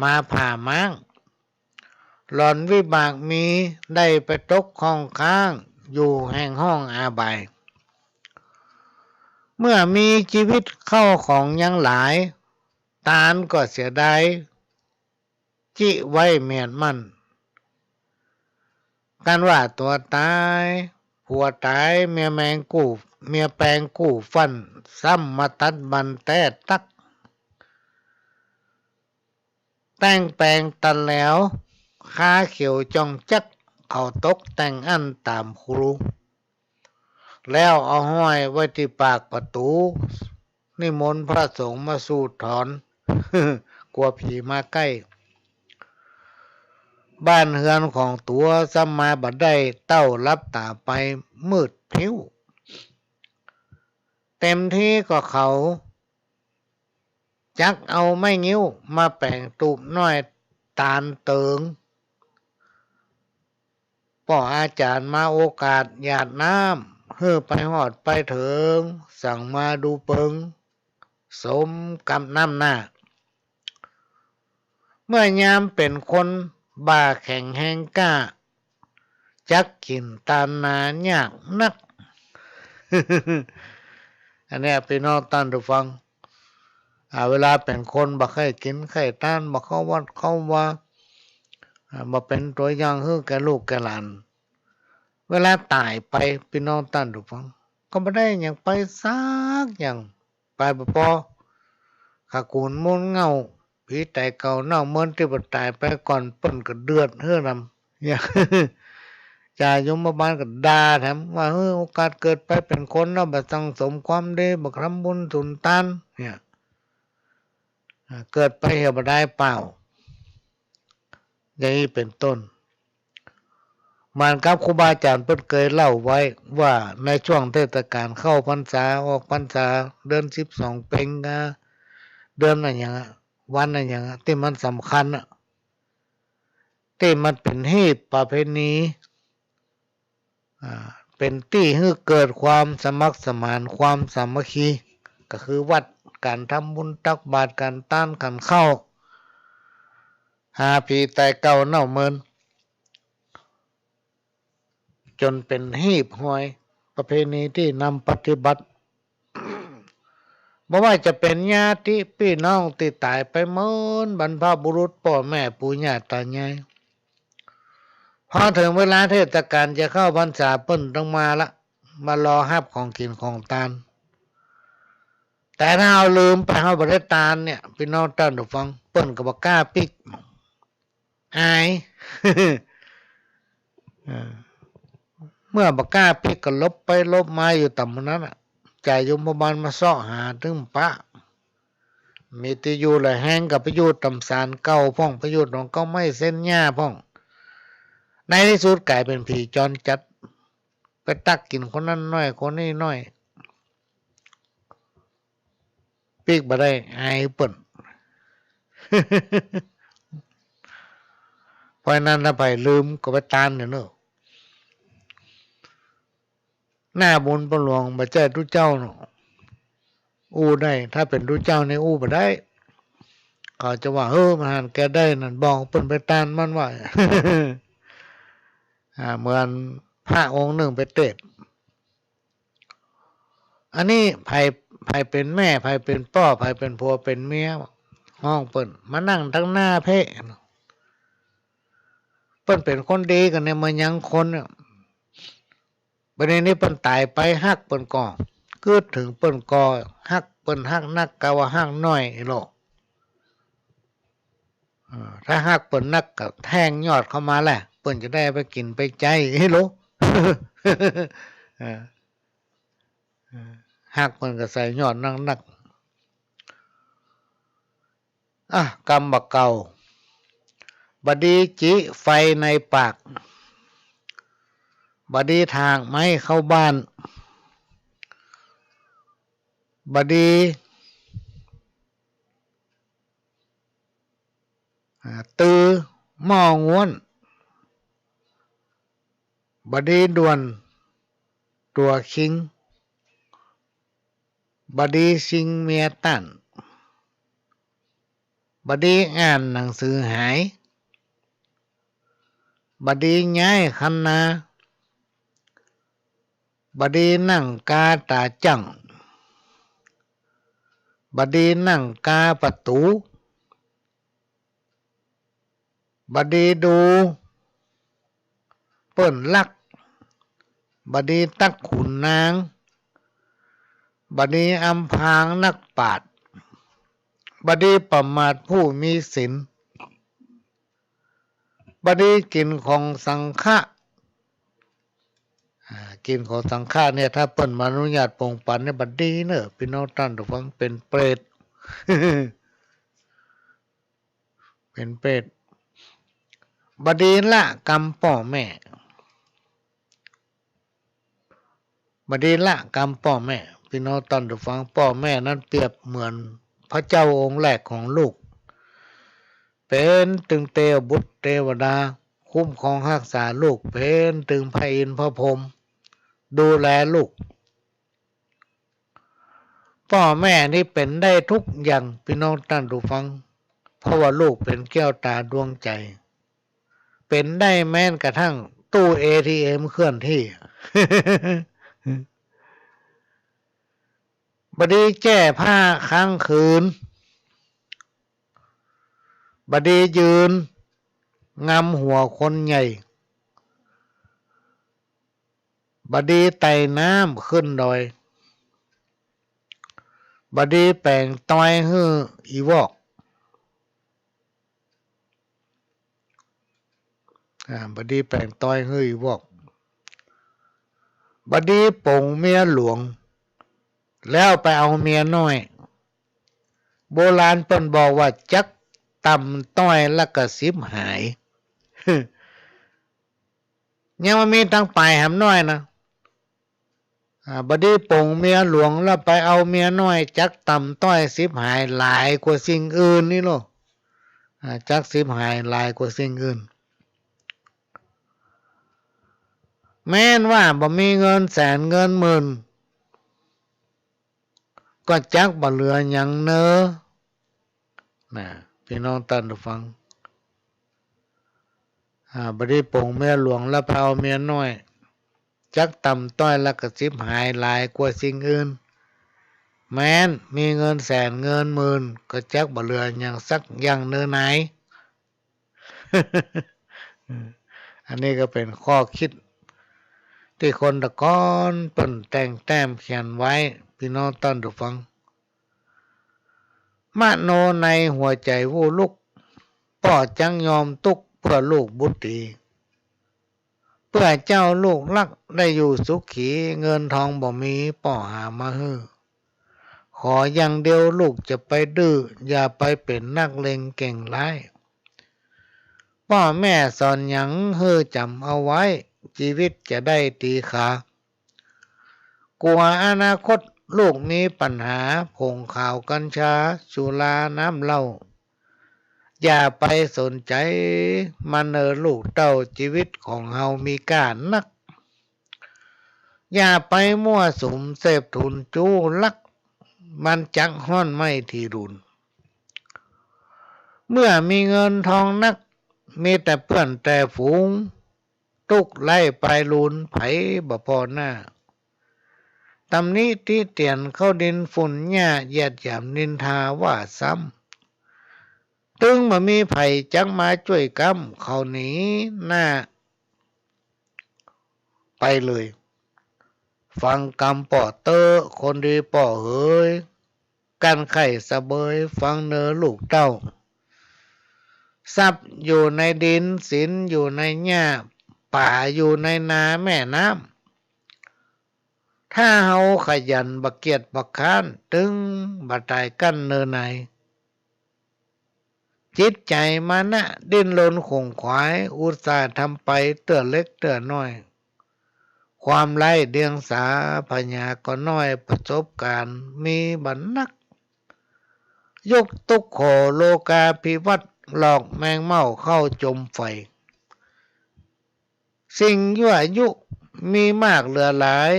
มาผ่าม้าง หล่อนวิบากมี ได้ไปตกข้องค้าง อยู่แห่งห้องอาบาย เมื่อมีจีวิตเข้าของยังหลาย ตานก็เสียดาย จิไว้เมียดมั่น กันว่าตั๋วต๋าย ผัวต๋าย เมียแมงกู้ เมียแปงกู้ฟั่น ซ้ำมาตัดบั้นแต๊ตั๊ก แต่งแป๋งตัดแหลว คาเขียวจ่องแจ๊ก เขาตกแต่งอั้นต๋ามครู แล้วเอาห้อยไว้ตี้ปากประตู๋ นิมนต์พระสงฆ์มาสูดถอน กั๋วผีมาใก้ บ้านเฮือนของตั๋วซ้ำมาบ่ได้ เต้าลับต๋าไปมืดพิ้ว เต็มทีก็เขา จักเอาไม้งิ้วมาแป๋งตูบน้อยตานเติง ป้ออาจ๋ารย์มาโอกาสหยาดน้ำ หื้อไปฮอดไปเถิง สั่งมาดูเปิง สมกับน้ำหน้า เมื่อยามเป๋นคนบ่าแข็งแฮงกล้า จักกิ๋นตานนายากนัก อันเนี้ยปี้น้องต้านผู้ฟัง อ่า เวลาเป๋นคนบ่ใค่กิ๋นใค่ตาน บ่เข้าวัดเข้าวา อ่า บ่เป๋นตั๋วอย่างหื้อแก่ลูกแก่หลาน เวลาต๋ายไปปี้น้องต้านผู้ฟัง ก็บ่ได้หยังไปสักอย่าง ไปบ่ปอ ข้ากู๋นมูลเหง้า ผีต๋ายเก่าเน่าเมินตี้บ่ต๋ายไปก่อน เปิ้นก็เดือดหื้อนำ อย่าง จ่ายมบาลก็ด่าแถมว่า เออ โอกาสเกิดไปเป๋นคนแล้ว บ่สั่งสมความดี บ่ทำบุญสุนทาน เนี่ย อ่า เกิดไปเหียบ่ดายเปล่า อย่างนี้เป๋นต้น เหมือนกับครูบาอาจ๋ารย์เปิ้นเกยเล่าไว้ว่าในช่วงเทศกาลเข้าพรรษา ออกพรรษา เดือนสิบสองเพ็ญกา เดือนอะหยังอะ วันอะหยังอะ ตี้มันสำคัญอะ ตี้มันเป๋นฮีตประเพณี อ่า เป๋นตี้หื้อเกิดความสมัครสมาน ความสามัคคี ก็คือวัด ก๋านทำบุญตักบาตร ก๋านตานขันข้าว หาผีต๋ายเก่าเน่าเมิน จ๋นเป๋นฮีบฮอยประเพณีตี้นำปฏิบัติ บ่ว่าจะเป๋นญาติปี้น้องตี้ต๋ายไปเมิน บรรพบุรุษ ป้อแม่ปู่ย่าต๋ายาย พอเถิงเวลาเทศกาลจะเข้าพรรษา เปิ้นต้องมาละ มารอฮับของกิ๋นของตาน แต่ถ้าเฮาลืมไป เฮาบ่ได้ตานเนี่ย ปี้น้องต้านผู้ฟัง เปิ้นก็บ่กล้าปิ๊ก อาย เออ เมื่อบ่กล้าปิ๊กก็หลบไปหลบมาอยู่ต๋ามนั้นน่ะ จ่ายยมบาลมาเซาะหาตึงปะ มีตี้อยู่ละแหงก็ไปอยู่ต๋ามศาลเก่าพ่อง ไปอยู่ต๋ามเก๊าไม้เส้นหญ้าพ่อง ในตี้สุดก๋ายเป๋นผีจรจัด ไปตักกิ๋นคนนั้นหน้อย คนนี้หน้อย ปิ๊กบ่ได้ อายเปิ้น เพราะฉะนั้นถ้าใผลืมก็ไปตานเน่อเนาะ หน้าบุญป้อหลวงบ่ใจ้ตุ๊เจ้าเนาะ อู้ได้ ถ้าเป๋นตุ๊เจ้านี่อู้บ่ได้ เขาจะว่า เฮ้อ มันหันแก่ได้นั่น บอกเปิ้นไปตานมันว่า อ่า เหมือนพระองค์นึ่งไปเตสน์ อันนี้ใผ ใผเป๋นแม่ ใผเป๋นป้อ ใผเป๋นผัวเป๋นเมีย ฮ้องเปิ้นมานั่งตังหน้าเพ่ เปิ้นเป๋นคนดีกั๋นเนี่ย มายังคนเนี่ย บัดนี้นี่เปิ้นต๋ายไป ฮักเปิ้นก่อ กึ๊ดเถิงเปิ้นก่อ ฮักเปิ้นฮักนัก กาว่าฮักน้อยอี้โล เออ ถ้าฮักเปิ้นนักก็แทงยอดเข้ามาแหละ เปิ้นจะได้ไปกิ๋นไปใจ๊อี้โล เออ เออ ฮักเปิ้นก็ใส่ยอดนักๆ อ่ะ กำบ่าเก่า บ่ดีจิไฟในปาก บ่ดีถากไม้เข้าบ้าน บ่ดี อ่า ตื้อหม้อง้วน บ่ดีด่วนตั๋วคิง บ่ดีซิงเมียต้าน บ่ดีอ่านหนังสือหาย บ่ดีย้ายคันนา บ่ดีนั่งกาต๋าจั่ง บ่ดีนั่งกาประตู๋ บ่ดีดูเปิ้นลัก บ่ดีตั๊กขุนนาง บ่ดีอำพรางนักปราชญ์ บ่ดีประมาทผู้มีศีล บ่ดีกิ๋นของสังฆะ อ่า กิ๋นของสังฆะเนี่ย ถ้าเปิ้นบ่อนุญาตปงปันเนี่ย บ่ดีเน่อ ปี้น้องต้านผู้ฟัง เป๋นเปรต เป๋นเปรต บ่ดีละกำป้อแม่ บ่ดีละกำป้อแม่ ปี้น้องต้านผู้ฟัง ป้อแม่นั้นเปรียบเหมือนพระเจ้าองค์แรกของลูก เป๋นตึงเตวบุตรเตวดา คุ้มครองฮักษาลูก เป๋นตึงพระอินทร์พระพรหม ดูแลลูก ป้อแม่นี่เป๋นได้ทุกอย่าง ปี้น้องต้านผู้ฟัง เพราะว่าลูกเป๋นแก้วต๋าดวงใจ๋ เป๋นได้แม้นกระทั่งตู้เอทีเอ็มเคลื่อนที่ บ่ดีแก้ผ้าค้างคืน บ่ดียืนงำหัวคนใหญ่ บ่ดีไต่น้ำขึ้นดอย บ่ดีแป๋งตอยหื้ออีวอก อ่า บ่ดีแป๋งตอยหื้ออีวอก บ่ดีป๋งเมียหลวง แล้วไปเอาเมียน้อย โบราณเปิ้นบอกว่าจักต่ำต้อยละก็สิบหาย ยังบ่มีตังป๋ายแหมน้อยนะ อ่า บ่ดีป๋งเมียหลวงแล้วไปเอาเมียน้อย จักต่ำต้อยฉิบหายหลายกว่าสิ่งอื่นนี่โลด อ่า จักฉิบหายหลายกว่าสิ่งอื่น แม้นว่าบ่มีเงินแสนเงินหมื่น ก็จักบ่เหลือหยังเน่อ นะ ปี้น้องต้านผู้ฟัง อ่า บ่ดีป๋งเมียหลวงแล้วไปเอาเมียน้อย จักต่ำต้อยแล้วก็ฉิบหายหลายกว่าสิ่งอื่น แม้นมีเงินแสนเงินหมื่น ก็จักบ่เหลือหยังสักอย่างเน่อหนาย อันนี้ก็เป๋นข้อคิดตี้คนตะก๋อนเปิ้นแต่งแต้มเขียนไว้ ปี้น้องต้านผู้ฟัง มโนในหัวใจ๋อู้ลุก ป้อจักยอมตุ๊กเปื้อลูกบุตรี เปื้อเจ้าลูกฮักได้อยู่สุขี เงินทองบ่มีป้อหามาหื้อ ขออย่างเดียวลูกจะไปดื้อ อย่าไปเป๋นนักเลงเก่งร้าย ป้อแม่สอนหยังหื้อจ๋ำเอาไว้ จีวิตจะได้ตีขา กั๋วอนาคตลูกมีปัญหา ผงขาวกัญชา สุราน้ำเหล้า อย่าไปสนใจ๋มันเน่อลูกเต้า จีวิตของเฮามีก้านัก อย่าไปมั่วสุมเสพทุนจู้ลัก มันจักฮ้อนไหม้ถีหลุน เมื่อมีเงินทองนัก มีแต่เปื้อนแต่ฝูง ตุ๊กไร้ปายลูน ใผบ่ผ่อหน้า ตำหนิติเตียนเขาดินฝุ่นหญ้า เหยียดหยามนินทาว่าซ้ำ ตึงบ่มีใผจักมาจ้วยก๊ำ เขาหนีหน้าไปเลย ฟังกำป้อเต๊อะ คนดีป้อเหย กั้นไข้สะเบย ฟังเน่อลูกเต้า ทรัพย์อยู่ในดิน สินอยู่ในหญ้า ป๋าอยู่ในนาแม่น้ำ ถ้าเฮาขยันบ่เกียจบ่คร้าน ตึงบ่ต๋ายกั้นเน่อหนาย จิตใจ๋มานะดิ้นรนขวนขวาย อุตส่าห์ทำไปเตื้อเล็กเตื้อน้อย ความไร้เดียงสา ผญาก็น้อย ประสบก๋ารณ์มีบ่นัก ยุคตุ๊กโข โลกาภิวัตน์ หลอกแมงเม่าเข้าจมไฟ สิ่งยั่วยุมีมากเหลือหลาย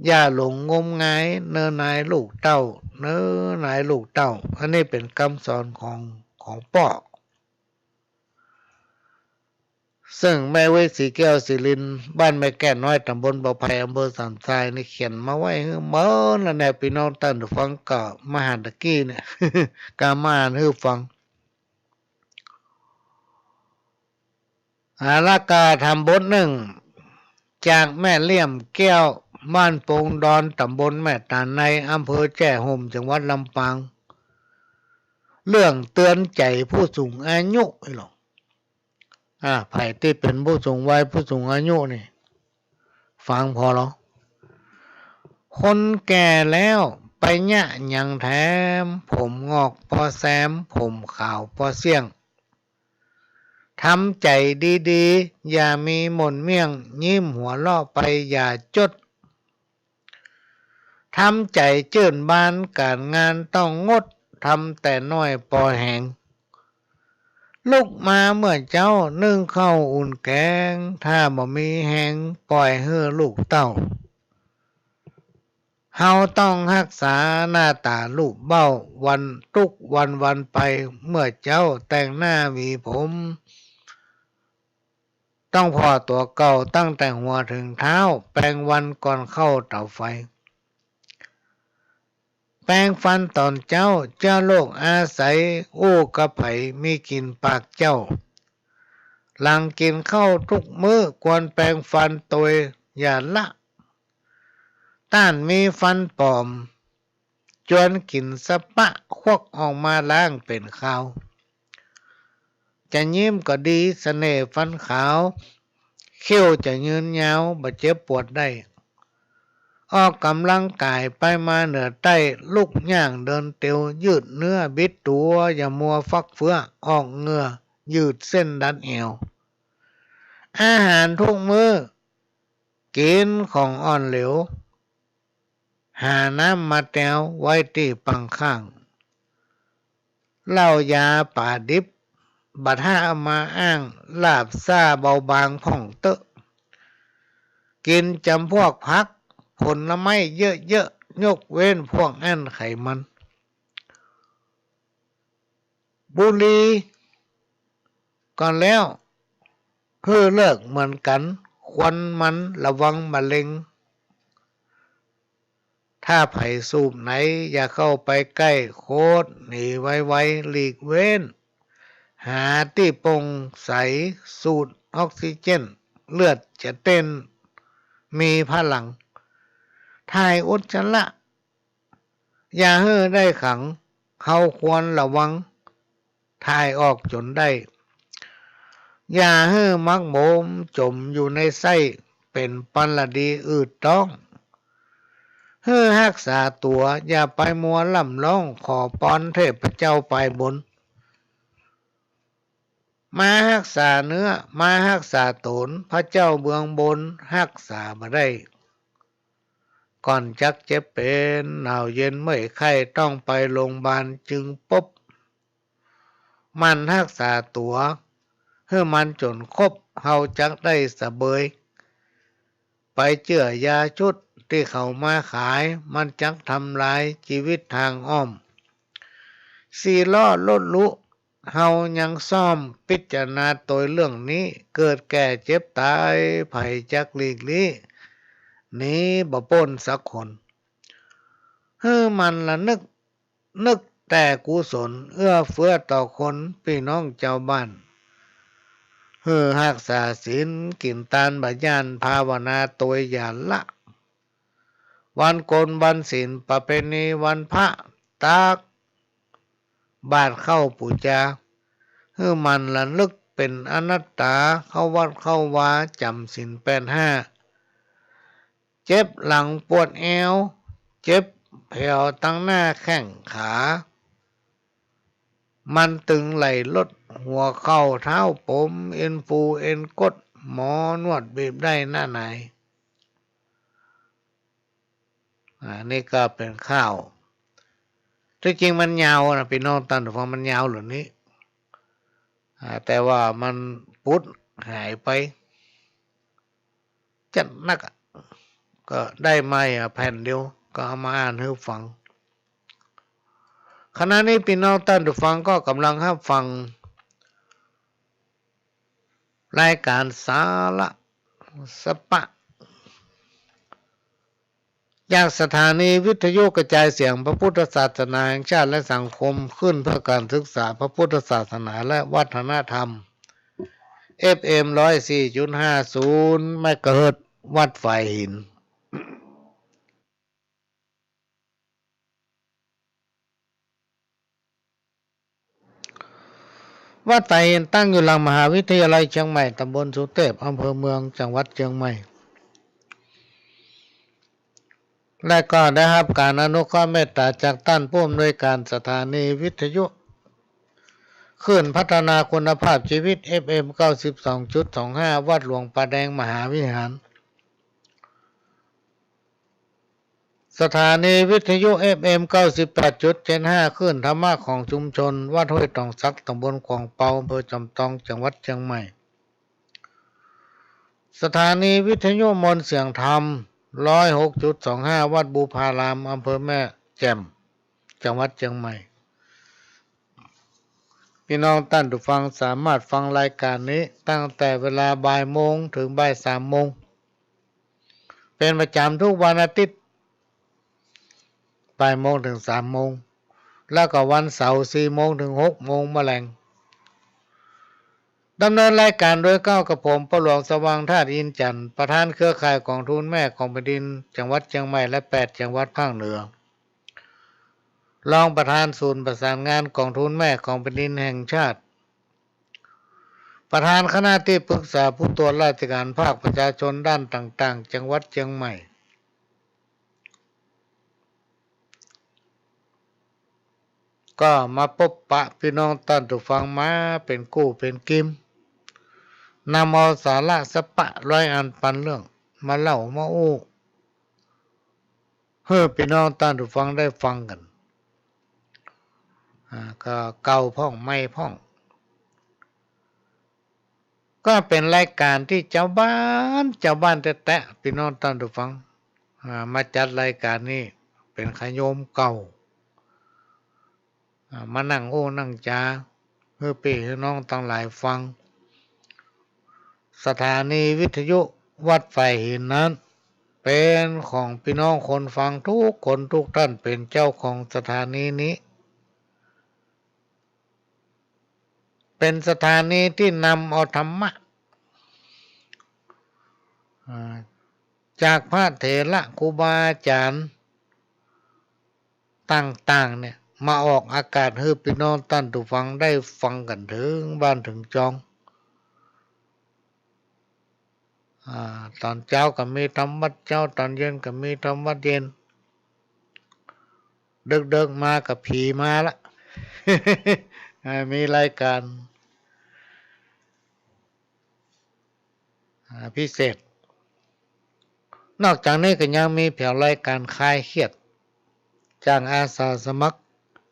อย่าหลงงมงาย เน่อหนายลูกเต้า เน่อหนายลูกเต้า อันนี้เป๋นกำสอนของ ของป้อ เซิ่งแม่เวท ศรีแก้วศรีรินทร์ บ้านแม่แก้วน้อย ต๋ำบลบ่อไผ่ อำเภอสันทรายนี่เขียนมาไว้หื้อเมินแล้วแน่ ปี้น้องต้านผู้ฟัง ก็มาหาตะกี้เนี่ย ก็มาอ่านหื้อฟัง อ่า แล้วก็ถามบทนึ่ง จากแม่เลี่ยมแก้ว บ้านโป่งดอน ต๋ำบลแม่ตาดใน อำเภอแจ้ห่ม จังหวัดลำปาง เรื่องเตื๋อนใจ๋ผู้สูงอายุ อีหลอ อ่า ใผตี้เป๋นผู้สูงวัย ผู้สูงอายุนี่ ฟังผ่อลอ คนแก่แล้วไปเยียะหยังแถม ผมงอกปอแซม ผมขาวปอเสี้ยง ทำใจ๋ดีๆ อย่ามีหม่นเมี่ยง ยิ้มหัวเราะไปอย่าจด ทำใจ๋จื้นบาน ก๋านงานต้องงด ทำแต่น้อยปอแหง ลุกมาเมื่อเจ๊า นึ่งข้าวอุ่นแก๋ง ถ้าบ่มีแฮง ป่อยหื้อลูกเต้า เฮาต้องฮักษาหน้าต๋ารูปเบ้า วันตุ๊กวันวันไป เมื่อเจ๊าแต่งหน้าหวีผม ต้องผ่อตั๋วเก่าตั้งแต่หัวเถิงเท้า แปรงวันก่อนเข้าเต๋าไฟ แปรงฟันต๋อนเจ๊า เจื้อโรคอาใส อู้กับใผมีกิ๋นปากเจ้า หลังกิ๋นข้าวทุกมื้อ ควรแปรงฟันโตยอย่าละ ต้านมีฟันป๋อม จวนกิ๋นสะปะ ควักออกมาล้างเป๋นคราว จะยิ้มก็ดี เสน่ห์ฟันขาว คิ้วจะยืนยาว บ่เจ็บปวดได้ ออกก๋ำลังก๋าย ไปมาเหนือใต้ ลุกย่างเดินเตียว ยืดเนื้อบิดตั๋ว อย่ามัวฟักเฟื้อ ออกเหงื่อ ยืดเส้นดัดแอว อาหารทุกมื้อ กิ๋นของอ่อนเหลว หาน้ำมาแตวไว้ตี้ปังข้าง เหล้ายาป๋าดิบ บ่ถ้าเอามาอ้าง ลาบซ่าเบาบางพ่องเต๊อะ กิ๋นจ๋ำพวกผักผลไม้เยอะๆ ยกเว้นพวกอั้นไขมัน บุหรี่ก่อนแล้ว หื้อเลิกเหมือนกั๋น ควันมันระวังมะเร็ง ถ้าใผสูบไหน อย่าเข้าไปใก้ โคตรหนีไวๆ หลีกเว้น หาตี้โป่งใส สูดออกซิเจน เลือดจะเต้นมีพลัง ถ่ายอุจจาระ อย่าหื้อได้ขัง เฮาควรระวัง ถ่ายออกจ๋นได้ อย่าหื้อหมักหมมจ๋มอยู่ในไส้ เป๋นปันละดีอืดต๊อง หื้อฮักษาตั๋ว อย่าไปมัวร่ำร้อง ขอปอนเทพเจ้าปายบน มาฮักษาเนื้อ มาฮักษาต๋น พระเจ้าเบื้องบนฮักษาบ่ได้ ก่อนจักเจ็บเป๋น หนาวเย็นเมื่อยไข้ ต้องไปโรงบาลจึงปบ หมั่นฮักษาตั๋ว หื้อมันจ๋นครบ เฮาจักได้สะเบย ไปเจื้อยาชุดตี้เขามาขาย มันจักทำลายจีวิตตางอ้อม สี่ล้อรถลุ เฮายังซ่อม พิจารณาโตยเรื่องนี้ เกิดแก่เจ็บต๋าย ใผจักหลีกลี้ หนีบ่ป๊นสักคน หื้อหมั่นระนึก นึกแต่กุศล เอื้อเฟื้อต่อคน ปี้น้องจาวบ้าน หื้อฮักษาศีล กิ๋นตานบ่ย้าน ภาวนาโตยอย่าละ วันโกนวันศีล ประเพณีวันพระ ตักบาตรเข้าปู๋จา หื้อหมั่นระนึกเป๋นอนัตตา เข้าวัดเข้าวา จ๋ำศีลแปดห้า เจ็บหลังปวดแอว เจ็บแผวตังหน้าแข้งขา มันตึงไหล่ลด หัวเข่าเท้าปม เอ็นปูเอ็นกด หมอนวดบีบได้หน้าหนาย อ่า นี่ก็เป๋นข่าว ตี้จริงมันยาวนะ ปี้น้องต้านผู้ฟัง มันยาวเหลือนี้ อ่า แต่ว่ามันปุดหายไป จัดนักอะ ก็ได้มาอ่ะแผ่นเดียว ก็เอามาอ่านหื้อฟัง ขณะนี้ปี้น้องต้านผู้ฟังก็ก่ำลังฮับฟัง รายก๋านสาระสะปะ จากสถานีวิทยุกระจายเสียงพระพุทธศาสนาแห่งชาติและสังคม คลื่นเพื่อการศึกษาพระพุทธศาสนาและวัฒนธรรม เอฟเอ็ม ร้อยสี่จุดห้าศูนย์ เมกะเฮิรตซ์ วัดฝายหิน วัดฝายหินตั้งอยู่หลังมหาวิทยาลัยเชียงใหม่ ตำบลสุเทพ อำเภอเมือง จังหวัดเชียงใหม่ และก็ได้ฮับก๋านอนุเคราะห์เมตต๋าจากต้านผู้อำนวยก๋านสถานีวิทยุ คลื่นพัฒนาคุณภาพชีวิต เอฟเอ็ม เก้าสิบสองจุดสองห้า วัดหลวงป่าแดงมหาวิหาร สถานีวิทยุ เอฟเอ็ม เก้าสิบแปดจุดเจ็ดห้า คลื่นธรรมะของชุมชน วัดห้วยตองสัก ตำบลขวางเปา อำเภอจอมตอง จังหวัดเชียงใหม่ สถานีวิทยุมนต์เสียงธรรม ร้อยหกจุดสองห้า วัดบุพาราม อำเภอแม่แจ่ม จังหวัดเชียงใหม่ ปี้น้องต้านผู้ฟังสามารถฟังรายก๋านนี้ตั้งแต่เวลาบ่ายโมงเถิงบ่ายสามโมง เป๋นประจ๋ำทุกวันอาทิตย์ บ่ายโมงเถิงสามโมง แล้วก็วันเสาร์ สี่โมงเถิงหกโมงมะแลง ดำเนินรายก๋านโดยเก้ากับผม ป้อหลวงสว่างธาตุอินทร์จันทร์ ประธานเครือข่ายก๋องทุนแม่ของแผ่นดิน จังหวัดเชียงใหม่ และแปดจังหวัดภาคเหนือ รองประธานศูนย์ประสานงานก๋องทุนแม่ของแผ่นดินแห่งชาติ ประธานคณะตี้ปรึกษาผู้ตรวจราชก๋านภาคประชาชนด้านต่างๆ จังหวัดเชียงใหม่ ก็มาปบปะปี้น้องต้านผู้ฟังมาเป๋นกู้เป๋นกิม นำเอาสาระสักปะร้อยอันปันเรื่อง มาเล่ามาอู้ หื้อปี้น้องต้านผู้ฟังได้ฟังกั๋น อ่า ก็เก่าพ่องใหม่พ่อง ก็เป๋นรายก๋านตี้จาวบ้าน จาวบ้านแต๊ๆ ปี้น้องต้านผู้ฟัง อ่า มาจัดรายก๋านนี้ เป๋นขะโยมเก่า อ่า มานั่งอู้นั่งจ๋า หื้อปี้หื้อน้องตังหลายฟัง สถานีวิทยุวัดฝายหินนั้น เป๋นของปี้น้องคนฟังกู้คนกู้ต้าน เป๋นเจ้าของสถานีนี้ เป๋นสถานีตี้นำเอาธรรมะ อ่า จากพระเถระครูบาอาจ๋ารย์ต่างๆ เนี่ย มาออกอากาศหื้อปี้น้องต้านผู้ฟังได้ฟังกั๋นเถิงบ้านเถิงจอง อ่า ต๋อนเจ๊าก็มีธรรมวัดเจ๊า ต๋อนเย็นก็มีธรรมวัดเย็น เดิ็กๆ มาก็ผีมาละ อ่า มีรายก๋าน อ่า พิเศษ นอกจากนี้ก็ยังมีแผวรายก๋านคลายเครียด จากอาสาสมัคร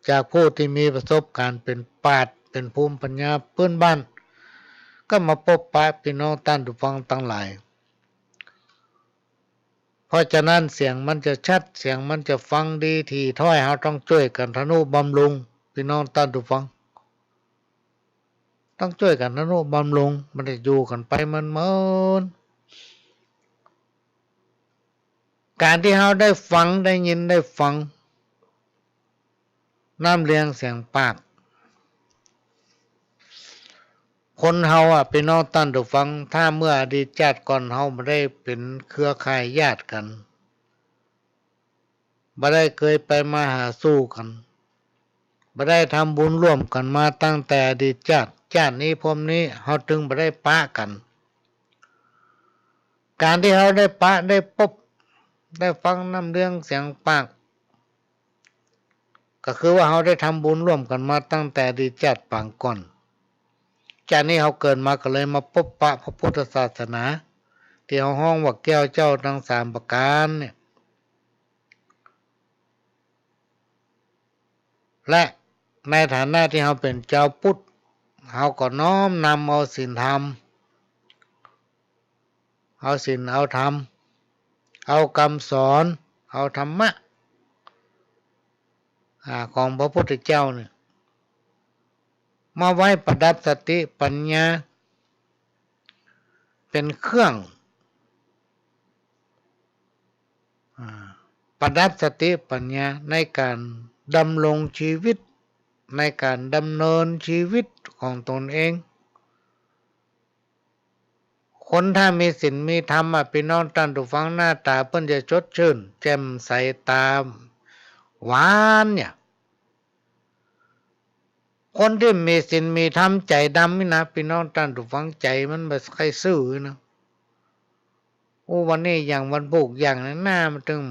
จากผู้ตี้มีประสบก๋ารณ์เป๋นปราชญ์ เป๋นภูมิปัญญาปื๊นบ้าน ก็มาปบปะปี้น้องต้านผู้ฟังตังหลาย เพราะฉะนั้นเสียงมันจะชัด เสียงมันจะฟังดีถี่ถ้อย เฮาต้องจ้วยกั๋นทะนุบำรุงปี้น้องต้านผู้ฟัง ต้องจ้วยกั๋นทะนุบำรุง บ่ได้อยู่กั๋นไปเมินๆ ก๋านตี้เฮาได้ฟัง ได้ยิน ได้ฟัง น้ำเลียงเสียงปาก คนเฮาอะ ปี้น้องต้านผู้ฟัง ถ้าเมื่ออดีตจาติก่อนเฮาบ่ได้เป๋นเครือข่ายญาติกั๋น บ่ได้เกยไปมาหาสู่กั๋น บ่ได้ทำบุญร่วมกั๋นมาตั้งแต่อดีตจาติ จาตินี้ภพนี้ เฮาตึงบ่ได้ปะกั๋น ก๋านตี้เฮาได้ปะ ได้ปบ ได้ฟังน้ำเลียงเสียงปาก ก็คือว่าเฮาได้ทำบุญร่วมกั๋นมาตั้งแต่อดีตจาติปางก่อน จาตินี้เฮาเกิดมาก็เลยมาปบปะพระพุทธศาสนา ตี้เฮาฮ้องว่าแก้วเจ้าตังสามประก๋านเนี่ย และในฐานะตี้เฮาเป๋นจาวพุทธ เฮาก็น้อมนำเอาศีลธรรม เอาศีล เอาธรรม เอากำสอน เอาธรรมะ อ่า ของพระพุทธเจ้าเนี่ย มาไว้ประดับสติปัญญา เป๋นเครื่อง อ่า ประดับสติปัญญาในก๋านดำรงชีวิต ในก๋านดำเนินชีวิตของตนเอง คนถ้ามีศีลมีธรรมอะ ปี้น้องต้านผู้ฟัง หน้าต๋าเปิ้นจะสดชื่น แจ่มใส ต๋าหวานเนี่ย คนตี้มีศีลมีธรรม ใจ๋ดำนี่นะ ปี้น้องต้านผู้ฟัง ใจ๋มันบ่ใค่ซื่อนะ โอ้ วันนี้อย่างวันพูกอย่างนั้น หน้ามันตึง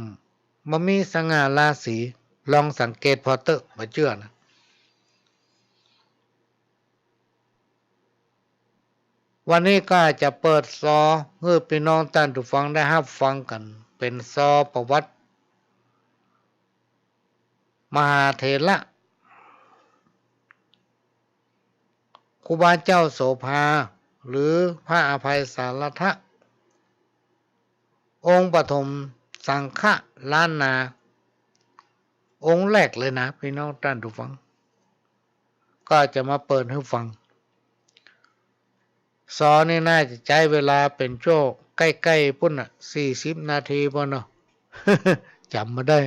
บ่มีสง่าราศี ลองสังเกตผ่อเต๊อะ บ่เจื้อนะ วันนี้ก็จะเปิดซอหื้อปี้น้องต้านผู้ฟังได้ฮับฟังกั๋น เป๋นซอประวัติ มหาเถระ ครูบาเจ้าโสภา หรือพระอภัยสารถะ องค์ปฐมสังฆะล้านนา องค์แรกเลยนะ ปี้น้องต้านผู้ฟัง ก็จะมาเปิดหื้อฟัง ซอนี่น่าจะใจ๊เวลาเป๋นชั่ว ใก้ๆ ปู้นน่ะ สี่สิบนาทีปู้นเนาะ จ๋ำบ่ได้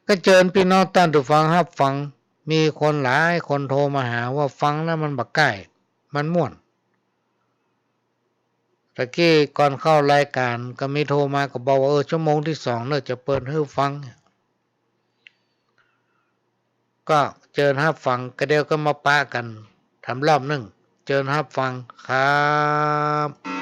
ก็เจิญปี้น้องต้านผู้ฟังฮับฟัง มีคนหลายคนโทรมาหาว่าฟังแล้วมันบ่ใก้ มันม่วน ตะกี้ก่อนเข้ารายก๋านก็มีโทรมาก็บอกว่า เออ ชั่วโมงตี้สองเน่อ จะเปิดหื้อฟัง ก็เจิญฮับฟัง ก็เดี๋ยวก็มาปะกั๋นถามรอบนึ่ง เจิญฮับฟังครับ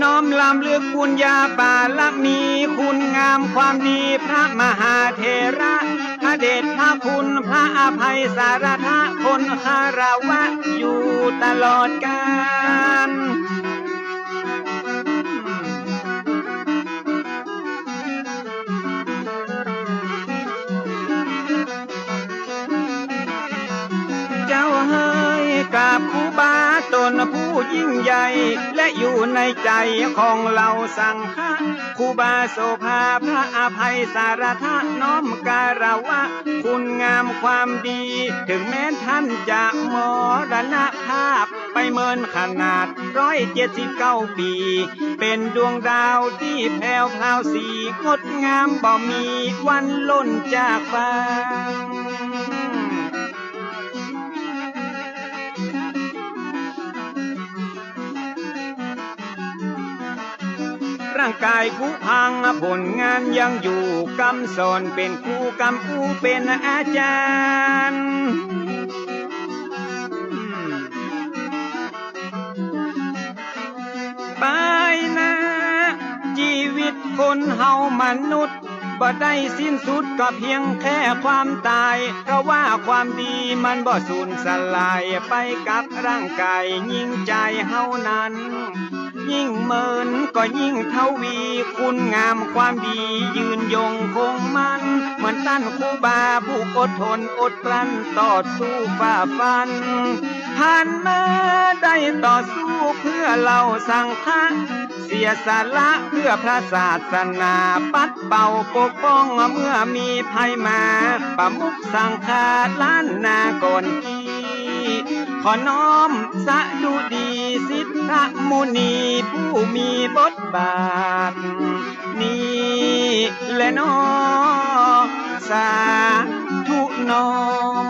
น้อมรำลึกบุญญาบารมี คุณงามความดีพระมหาเถระ พระเดชพระคุณพระอภัยสารถะ คนคารวะอยู่ตลอดกาล เจ้าเฮย กราบครูบาต๋นผู้ยิ่งใหญ่ และอยู่ในใจ๋ของเหล่าสังฆะ ครูบาโสภาพระอภัยสารถะ น้อมคารวะคุณงามความดี เถิงแม้ท่านจะมรณภาพไปเมินขนาดร้อยเจ็ดสิบเก้าปี๋ เป๋นดวงดาวตี้แผวพราวสีงดงาม บ่มีวันล่นจากฟาง ร่างก๋ายผุพัง ผลงานยังอยู่ กำสอนเป๋นครู กำอู้เป๋นอาจ๋ารย์ ไปหน้า จีวิตคนเฮามนุษย์ บ่ได้สิ้นสุดก็เพียงแค่ความต๋าย เพราะว่าความดีมันบ่สูญสลายไปกับร่างก๋าย ยิ่งใจ๋เฮานั้น ยิ่งเมินก็ยิ่งทวี คุณงามความดียืนยงคงมั่น เหมือนต้านครูบาผู้อดทนอดกลั้น ต่อสู้ฝ่าฟัน ผ่านมาได้ต่อสู้เพื่อเหล่าสังฆะ เสียสละเพื่อพระศาสนา ปัดเป่าปกป้องเมื่อมีภัยมา ประมุขสังฆะล้านนาก่อนกี้ ขอน้อมสดุดีสิทธมุนีผู้มีบทบาท นี้แลหนอ สาธุน้อม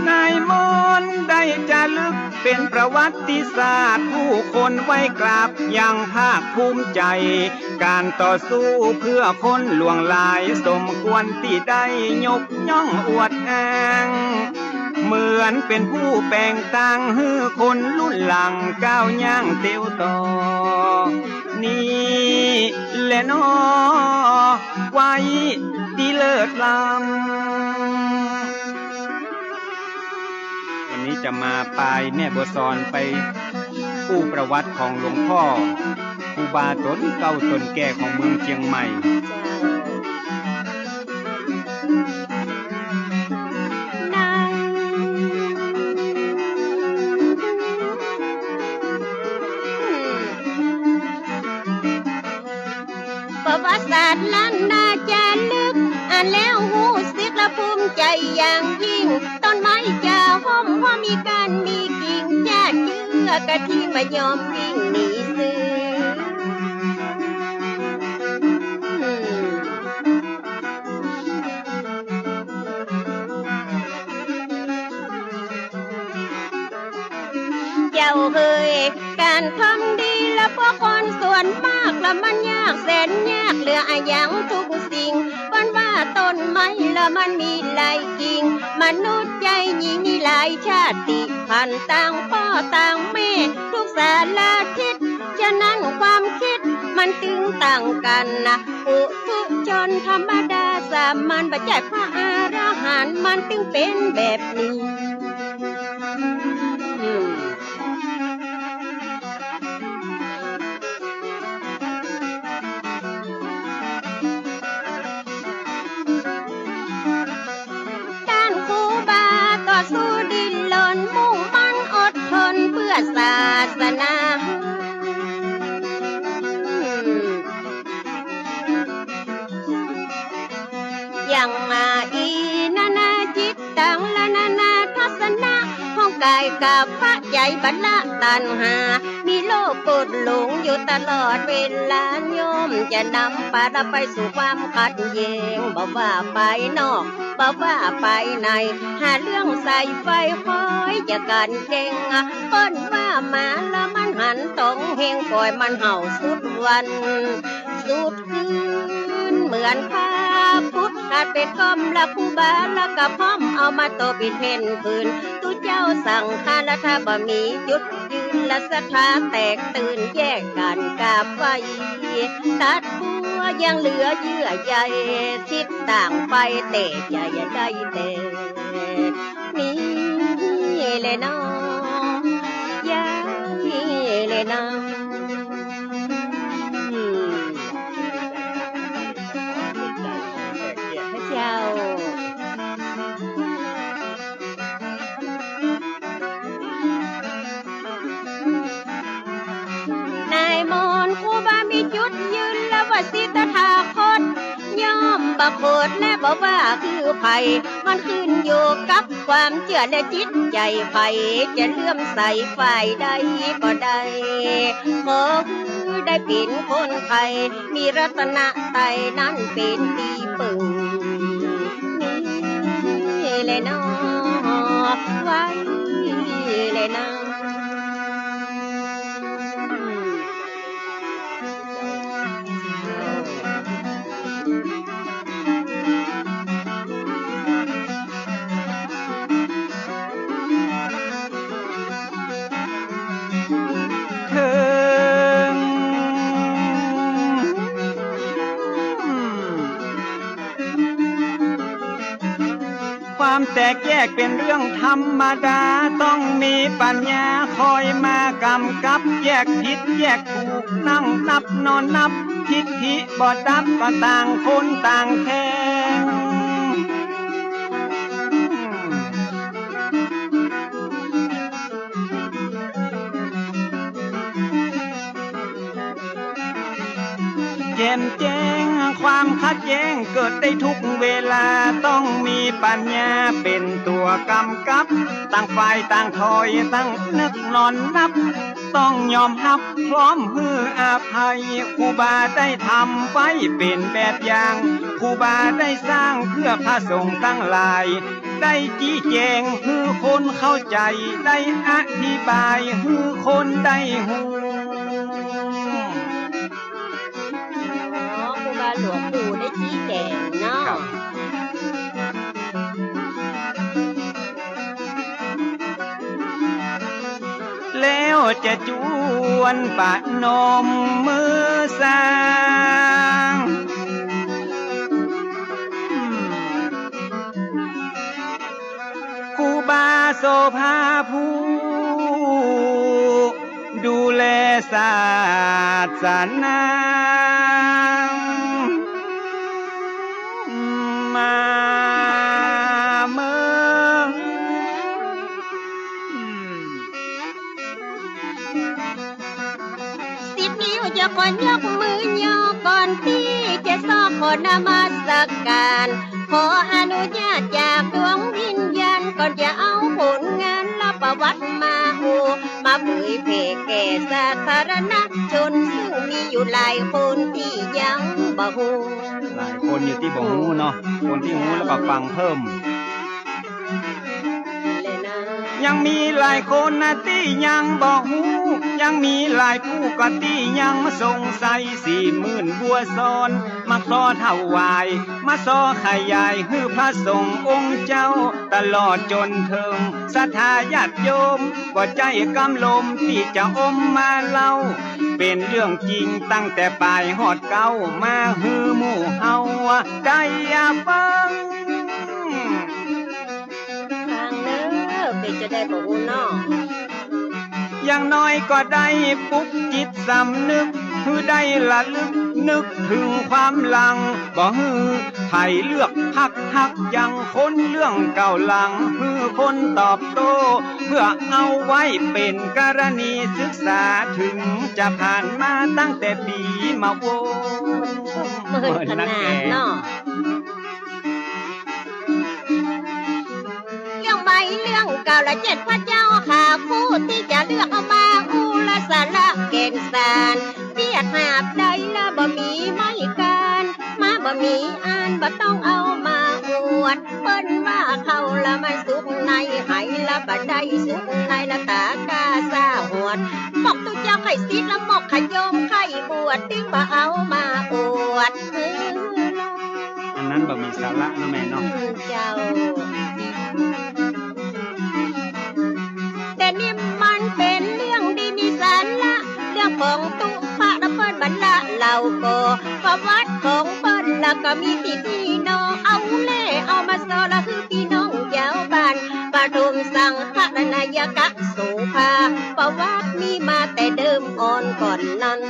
นายมนต์ได้จารึกเป๋นประวัติศาสตร์ ผู้คนไหว้กราบอย่างภาคภูมิใจ๋ ก๋านต่อสู้เพื่อคนหลวงหลาย สมควรตี้ได้ยกย่องอวดอ้าง เหมือนเป๋นผู้แป๋งตางหื้อคนรุ่นหลังก้าวย่างเตียวต่อ นี้แลหนอ ไว้ตี้เลิศล้ำ วันนี้จะมาปายแม่บัวซอนไปอู้ประวัติของหลวงพ่อครูบาต๋นเก่าต๋นแก่ของเมืองเจียงใหม่ เจ้า ประวัติศาสตร์ล้านนาจ๋าลึก อ่านแล้วฮู้สึกละภูมิใจ๋อย่างยิ่ง ต้นไม้จ๋าฮ่ม เพราะมีก้านมีกิ่ง จ้าเจื้อกะทิ่งบ่ยอมวิ่งหนีเสือ เจ้าเฮย ก๋านทำดีละเพราะคนส่วนมากละมันยากแสนยาก เหลืออะหยังทุกสิ่ง เปิ้นว่าต้นไม้ละมันมีหลายกิ่ง มนุษย์ใจ๋หญิงมีหลายชาติพันธุ์ ต่างป้อต่างแม่ทุกสารทิศ ฉะนั้นความคิดมันตึงต่างกั๋นนะ ปุถุชนธรรมดาสามัญ บ่ใจ้พระอรหันต์ มันตึงเป๋นแบบนี้ อืม ต้านครูบาต่อสู้ดิ้นรน มุ่งมั่นอดทนเพื่อศาสนา อย่างมาอีนานาจิตตัง และนานาทัศนะ ของก๋ายกับพระใจ๋ บ่ละตัณหา มีโลกโกรธหลงอยู่ตลอดเวลา ย่อมจะนำพาเราไปสู่ความขัดแย้ง บ่ว่าภายนอก บ่ว่าภายใน หาเรื่องใส่ไฟคอยจะกลั่นแกล้ง เปิ้นว่าหมาละมันหันต๋องแฮง ปล่อยมันเห่าสุดวันสุดคืน เหมือนพระพุทธขาดไปก้อม ละครูบาละก็พร้อมเอามาตบอีกแผ่นผืน ตุ๊เจ้าสังฆาละถ้าบ่มีจุด ยืนละศรัทธาแตกตื่น แยกกั๋นกราบไหว้ ตัดบั้วยังเหลือเยื่อใย สิทธิ์ต่างไปแต่จะอย่าได้แต่นี้แลนาะ ยายแลนาะ อืม พระเจ้า นายมนต์ครูบามีจุดยืนละว่าสิทธาคต ย่อมบ่โขดและบ่ว่าคือใผ มันขึ้นอยู่กับความเจื้อและจิตใจ๋ใผ จะเลื่อมใสฝ่ายใดก็ได้ ขอหื้อได้เป๋นคนไทย มีรัตนไตรัยนั้นเป๋นตี้เปิ่ง นี่แลนาะ ไว้แลนาะ เถิง ความแตกแยกเป๋นเรื่องธรรมดา ต้องมีปัญญาคอยมากำกับ แยกผิดแยกถูก นั่งนับนอนนับ ทิฐิบ่ดับ ก็ต่างคนต่างแข่ง แจ่มแจ้งความขัดแย้งเกิดได้ทุกเวลา ต้องมีปัญญาเป๋นตั๋วกำกับ ต่างฝ่ายต่างถอย ต่างนึกนอนนับ ต้องยอมฮับพร้อมหื้ออภัย ครูบาได้ทำไว้เป๋นแบบอย่าง ครูบาได้สร้างเพื่อพระสงฆ์ตังหลาย ได้ชี้แจงหื้อคนเข้าใจ๋ ได้อธิบายหื้อคนได้ฮู้ อ๋อ ครูบาหลวงปู่ได้ชี้แจงเนาะ ครับ แล้วจะจวนประนมมือสร้าง ครูบาโสภาผู้ดูแลศาสนา มาเมือง สิบนิ้วจะขอยกมือย่อก่อนตี้จะซอกขอนมัสการ ขออนุญาตจากดวงวิญญาณก่อนจะเอาผลงานและประวัติมาโอ้ มาเผยแผ่แก่สาธารณชน ซึ่งมีอยู่หลายคนตี้ยังบ่ฮู้ หลายคนอยู่ตี้บ่ฮู้เนาะ คนตี้ฮู้แล้วก็ฟังเพิ่ม ยังมีหลายคนนะตี้ยังบ่ฮู้ ยังมีหลายผู้ก็ตี้ยังสงสัย สี่หมื่นบัวซ้อน มาขอถวาย มาซอขยายหื้อพระสงฆ์องค์เจ้า ตลอดจ๋นเถิงศรัทธาญาติโยม บ่ใจ้กำลมตี้จะอมมาเล่า เป๋นเรื่องจริงตั้งแต่ป๋ายฮอดเก๊า มาหื้อหมู่เฮาได้ฟัง ฟังเน่อ เป๋นจะได้บ่ฮู้เนาะ อย่างน้อยก็ได้ปลุกจิตสำนึก หื้อได้ระลึกนึกเถิงความหลัง บ่หื้อใผเลือกพรรคฮักยังคนเรื่องเก่าหลัง หื้อคนตอบโต้ เพื่อเอาไว้เป๋นกรณีศึกษา เถิงจะผ่านมาตั้งแต่ปี๋มาโว้ เมินขนาดเนาะ เรื่องใหม่เรื่องเก่าละเจ็ดพระเจ้าข้าผู้ตี้จะเลือกเอามาอู้ละสาระ มีอันบ่ต้องเอามาอวด เปิ้นว่าเข้าละมันสุกใน ไหละบ่ได้สุกใน ละต๋ากล้าซ่าหวด บอกตุ๊เจ้าใค่สิทธิ์ละหมอกขะโยมใค่บวช ตึงบ่เอามาอวด อันนั้นบ่มีสาระเนาะแม่เนาะ อืม เจ้า แต่นี่มันเป๋นเรื่องดีมีสาระ เรื่องของตุ๊พระนะเปิ้นบ่ละเล่าก่อ ประวัติของเปิ้นละก็มีตี้ๆ เนาะ เอาแลเอามาสอนละหื้อปี้น้องจาวบ้าน ปฐมสังฆะนายกะโสภา ประวัติมีมาแต่เดิมอ่อนก่อนนั้น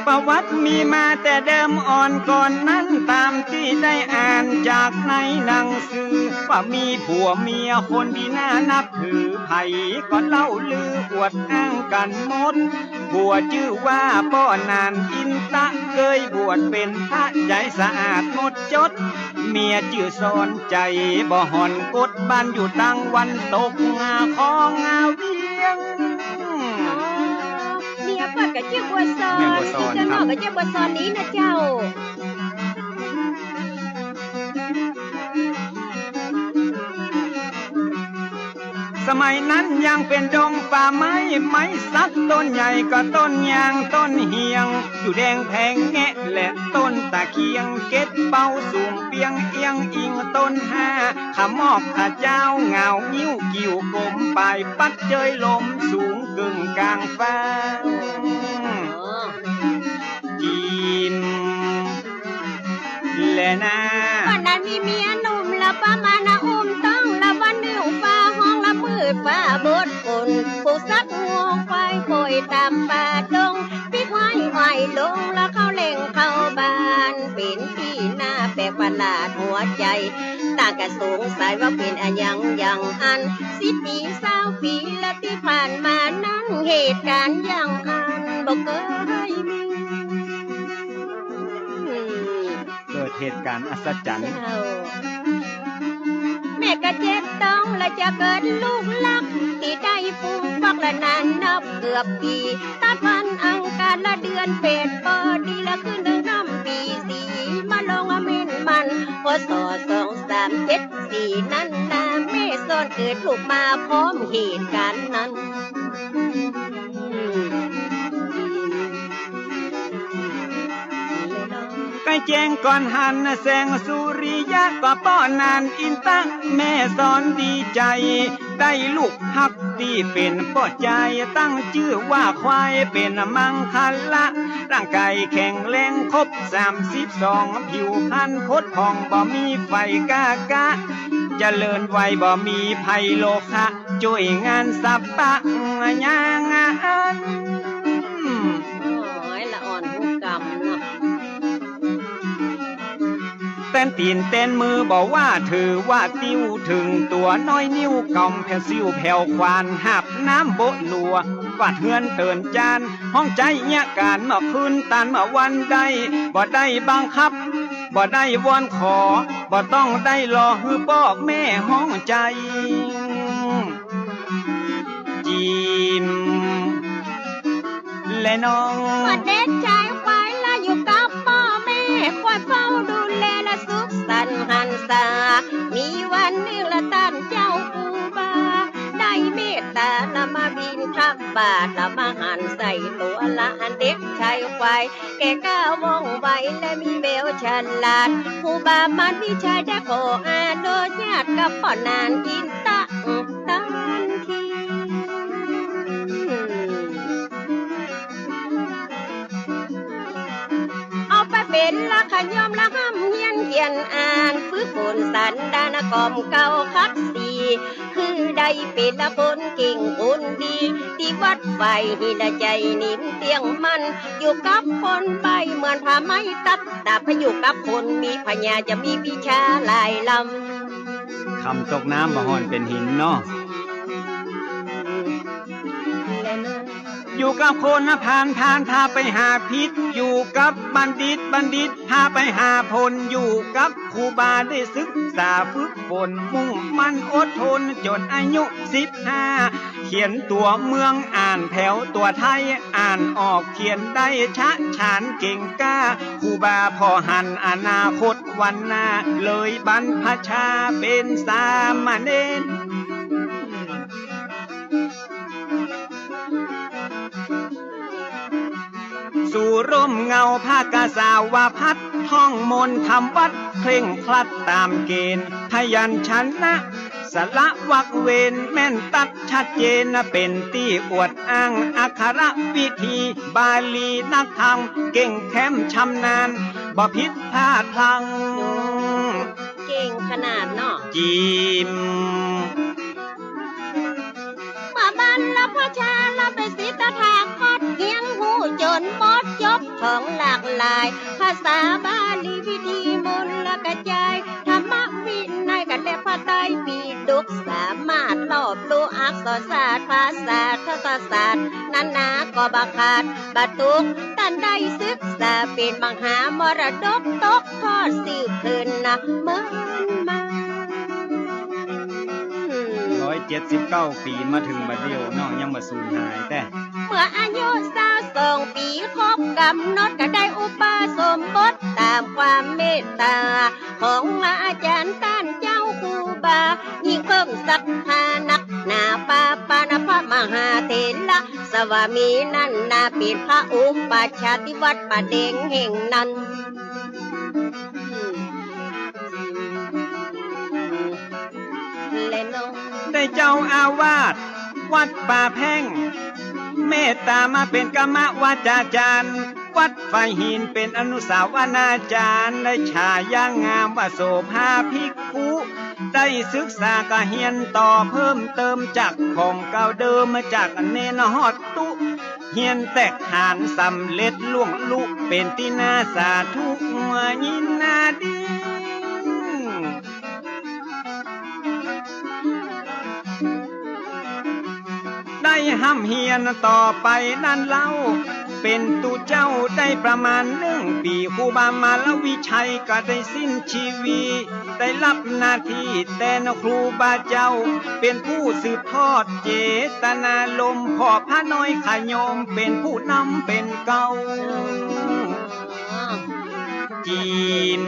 ประวัติมีมาแต่เดิมอ่อนก่อนนั้น ต๋ามตี้ได้อ่านจากในหนังสือ ว่ามีผัวเมียคนดีน่านับถือ ใผก็เล่าลืออวดอ้างกั๋นหมด ผัวจื้อว่าป้อหนานอินตะ เกยบวชเป๋นพระใจ๋สะอาดหมดจด เมียจื้อสอนใจ๋บ่ห่อนกฎ บ้านอยู่ตางวันตกของเวียง อ๋อ เมียเปิ้นก็จื้อบัวสอน แม่บัวสอน เจ้าเนาะ ครับ ก็จื้อบัวสอนนี้นะเจ้า สมัยนั้นยังเป๋นดงป่าไม้ ไม้สักต้นใหญ่ก็ต้นยางต้นเหียง อยู่แดงแผงแงะและต้นตะเคียง เก็ดเป้าสูงเปียงเอียงอิงต้นห้า ขะมอกขะเจ้าเหงางิ้วกิ่วกลม ปายปั๊ดเจยลมสูงเกิ่งก๋างฟ้า อ๋อ จิม แลนา วันนั้นมีเมียหนุ่มละประมาณนะอุ้มต้องละวันหนึ่งฟ้าฮ้องละมืดฟ้าบดฝน ผู้สักงวงควายป่อยต๋ามป่าดง ปิ๊กไว้ไหวลงละเข้าแหล่งเข้าบ้าน เป๋นตี้น่าแปลกประหลาดหัวใจ๋ ต่างก็สงสัยว่าเป๋นอะหยังอย่างอั้น สิบปีซาวปีละตี้ผ่านมานั้น เหตุก๋ารณ์อย่างอั้นบ่เกยมี เกิดเหตุก๋ารณ์อัศจรรย์ เจ้า แม่ก็เจ็บต้องละจะเกิดลูกลัก ตี้ได้ฟูมฟักละนานนับเกือบปี๋ ตัดวันอังคารละเดือนแปดปอดีละคืนหนึ่งค่ำปี๋สี่ มาลองเม้นมัน พ.ศ. สองสามเจ็ดสี่ นั้นนา แม่สอนเกิดลูกมาพร้อมเหตุก๋ารณ์นั้น ใก้แจ้งก่อนหันแสงสุริยะ ก็ป้อหนานอินตะ แม่สอนดีใจ๋ ได้ลูกฮักตี้เป๋นป้อจาย ตั้งจื้อว่าควาย เป๋นมังคละ ร่างก๋ายแข็งแรงครบสามสิบสอง ผิวพรรณผดผ่องบ่มีไฝก้ากะ เจริญไวบ่มีภัยโรคะ จ้วยงานสัพพะอย่างอั้น โอ้ย ละอ่อนฮู้กำเนาะ แตนตี๋นแตนมือบ่ว่าถือว่าติ้ว เถิงตั๋วน้อยนิ้วกำแผ่วซิ่วแผ่วขวาน หาบน้ำโบะหลัว กวาดเฮือนเตินจาน ฮ้องใจ๊เยียะก๋านเมื่อคืนตานเมื่อวันได้ บ่ได้บังคับ บ่ได้วอนขอ บ่ต้องได้รอหื้อป้อแม่ฮ้องใจ๋ จิม และน้อง ว่าเด็กชายควายละอยู่กับป้อแม่ คอยเฝ้าดูแลละสุขสันต์หันษา มีวันนึ่งละต้านเจ้าครูบา ได้เมตต๋าละมาบิณฑบาตละมาหันใส่ตั๋วละอันเด็กชายควาย แก่กล้าว่องไวและมีแววฉลาด ครูบามันวิชัยได้ขออนุญาตกับป้อหนานอินตะตันที เอาไปเป๋นละขะยอมละฮ่ำเฮียนเขียนอ่าน ฝึกฝนสันดานกล่อมเกล้าขัดสี คือได้เป๋นละคนเก่งคนดี ตี้วัดไฝ่ายหินละใจ๋นิ่มเตี้ยงมั่น อยู่กับคนใบ้เหมือนผ้าไหมตั๊ก แต่พออยู่กับคนมีปัญญาจะมีวิชาหลายล้ำ คำตกน้ำบ่ห่อนเป๋นหินเนาะ อยู่กับคนพาล พาลพาไปหาผิด อยู่กับบัณฑิต บัณฑิตพาไปหาผล อยู่กับครูบาได้ศึกษาฝึกฝน มุ่งมั่นอดทนจ๋นอายุสิบห้า เขียนตั๋วเมือง อ่านแผวตั๋วไทย อ่านออกเขียนได้ชาญฉานเก่งกล้า ครูบาผ่อหันอนาคตวันหน้า เลยบรรพชาเป๋นสามเณร สู่ร่มเงาพระกาสาวพัสตร์ ท่องมนต์ทำวัตรเคร่งครัดต๋ามเกณฑ์ พยัญชนะ สระวรรคเวรแม่นตั๊ดชัดเจน เป๋นตี้อวดอ้างอักขระวิธี บาลีนักธรรมเก่งแคล่มชำนาญ บ่ผิดพลาดพลั้ง เก่งขนาดเนาะ จีม เมื่อบรรพชาละเป๋นศิษย์ตถาคต เฮียนฮู้จ๋นหมด จบท่องหลากหลาย ภาษาบาลีวิธีมนต์ละกระจาย ธรรมวินัยกับและพระไตรปิฎก สามารถรอบรู้อักษรศาสตร์ ภาษาศาสตร์ นานาก็บ่ขาดบ่ตก ต้านได้ศึกษาเป๋นมหามรดก ตกทอดสืบคืนนะเมินมา ร้อยเจ็ดสิบเก้าปี๋มาเถิงบัดเดี่ยวเนาะ ยังบ่สูญหายแต๊ เมื่ออายุซาวสองปี๋ครบก๋ำหนด ก็ได้อุปสมบทต๋ามความเมตต๋าของอาจ๋ารย์ต้านเจ้าครูบา ยิ่งเพิ่มศรัทธานักหนา ปาปานะพระมหาเถระสวามีนั้นนา เป๋นพระอุปัชฌาย์ตี้วัดป่าแดงแห่งนั้น และน้อง ได้เจ้าอาวาสวัดป่าแพ่ง เมตต๋ามาเป๋นกรรมวาจาจ๋ารย์ วัดฝายหินเป๋นอนุสาวนาจ๋ารย์ ได้ฉายางามว่าโสภาภิกขุ ได้ศึกษาก็เฮียนต่อเพิ่มเติมจากของเก่าเดิม มาจากเณรฮอดตุ๊ เฮียนแตกฐานสำเร็จล่วงลุ เป๋นตี้น่าสาธุยินดี ได้ฮ่ำเฮียนต่อไปนั้นเล่า เป๋นตุ๊เจ้าได้ประมาณนึ่งปี๋ ครูบามารวิชัยก็ได้สิ้นชีวิต ได้ฮับหน้าตี้แตนครูบาเจ้า เป๋นผู้สืบทอดเจตนารมณ์ ผ่อพระน้อยขะโยม เป๋นผู้นำเป๋นเกล้า จีม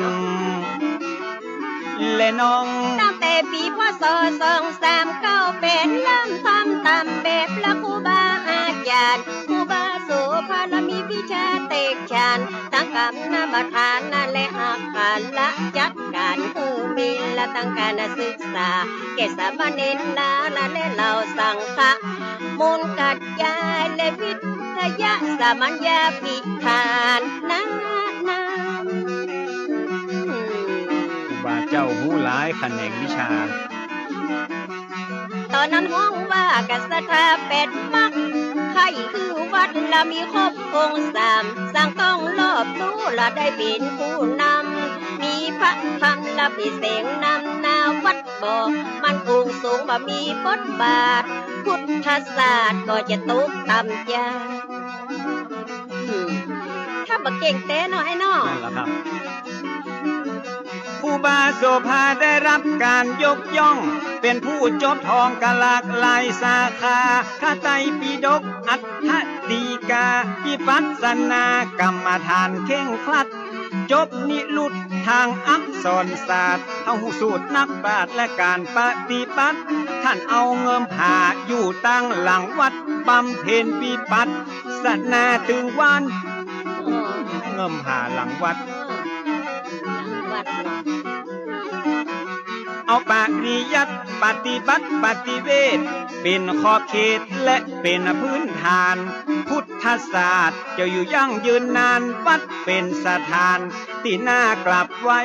และน้อง ตั้งแต่ปี๋ พ.ศ. สองสามเก้า เป๋นเริ่มทำต๋ามแบบพระครูบาอาจ๋ารย์ ครูบาโสภาละมีวิชาแตกฉาน ตังกรรมฐานและอักขระจัดก๋านหื้อมี และตังก๋านศึกษา แก่สามเณรนานาและเหล่าสังฆะ มูลกัจจายและวิทยาสามัญญาภิธานนานา ครูบาเจ้าฮู้หลายแขนงวิชา ต๋อนนั้นฮ้องว่ากัสถาแปดวรรค ใค่หื้อวัดละมีครบองค์สาม สร้างต้องรอบรู้ละได้เป๋นผู้นำ มีพระธรรมละเป๋นแสงนำหน้าวัด บ่มั่นคงสูง บ่มีบทบาท พุทธศาสตร์ก็จะตกต่ำจา อืม ถ้าบ่เก่งแต๊เนาะไอ้เนาะ นั่นแหละครับ ครูบาโสภาได้ฮับก๋านยกย่อง เป๋นผู้จบท่องก็หลากหลายสาขา พระไตรปิฎก อัฏฐฎีกา วิปัสสนากรรมฐานเคร่งครัด จบนิรุตทางอักษรศาสตร์ เฮาฮู้สูตรนักปราชญ์และก๋านปฏิบัติ ต้านเอาเงิ่มผาอยู่ตางหลังวัด บำเพ็ญวิปัสสนาตึงวัน เงิ่มผาหลังวัด หลังวัดเนาะ เอาปริยัติปฏิบัติปฏิเวท เป๋นขอบเขตและเป๋นพื้นฐาน พุทธศาสตร์จะอยู่ยั่งยืนนาน วัดเป๋นสถานตี้น่ากราบไหว้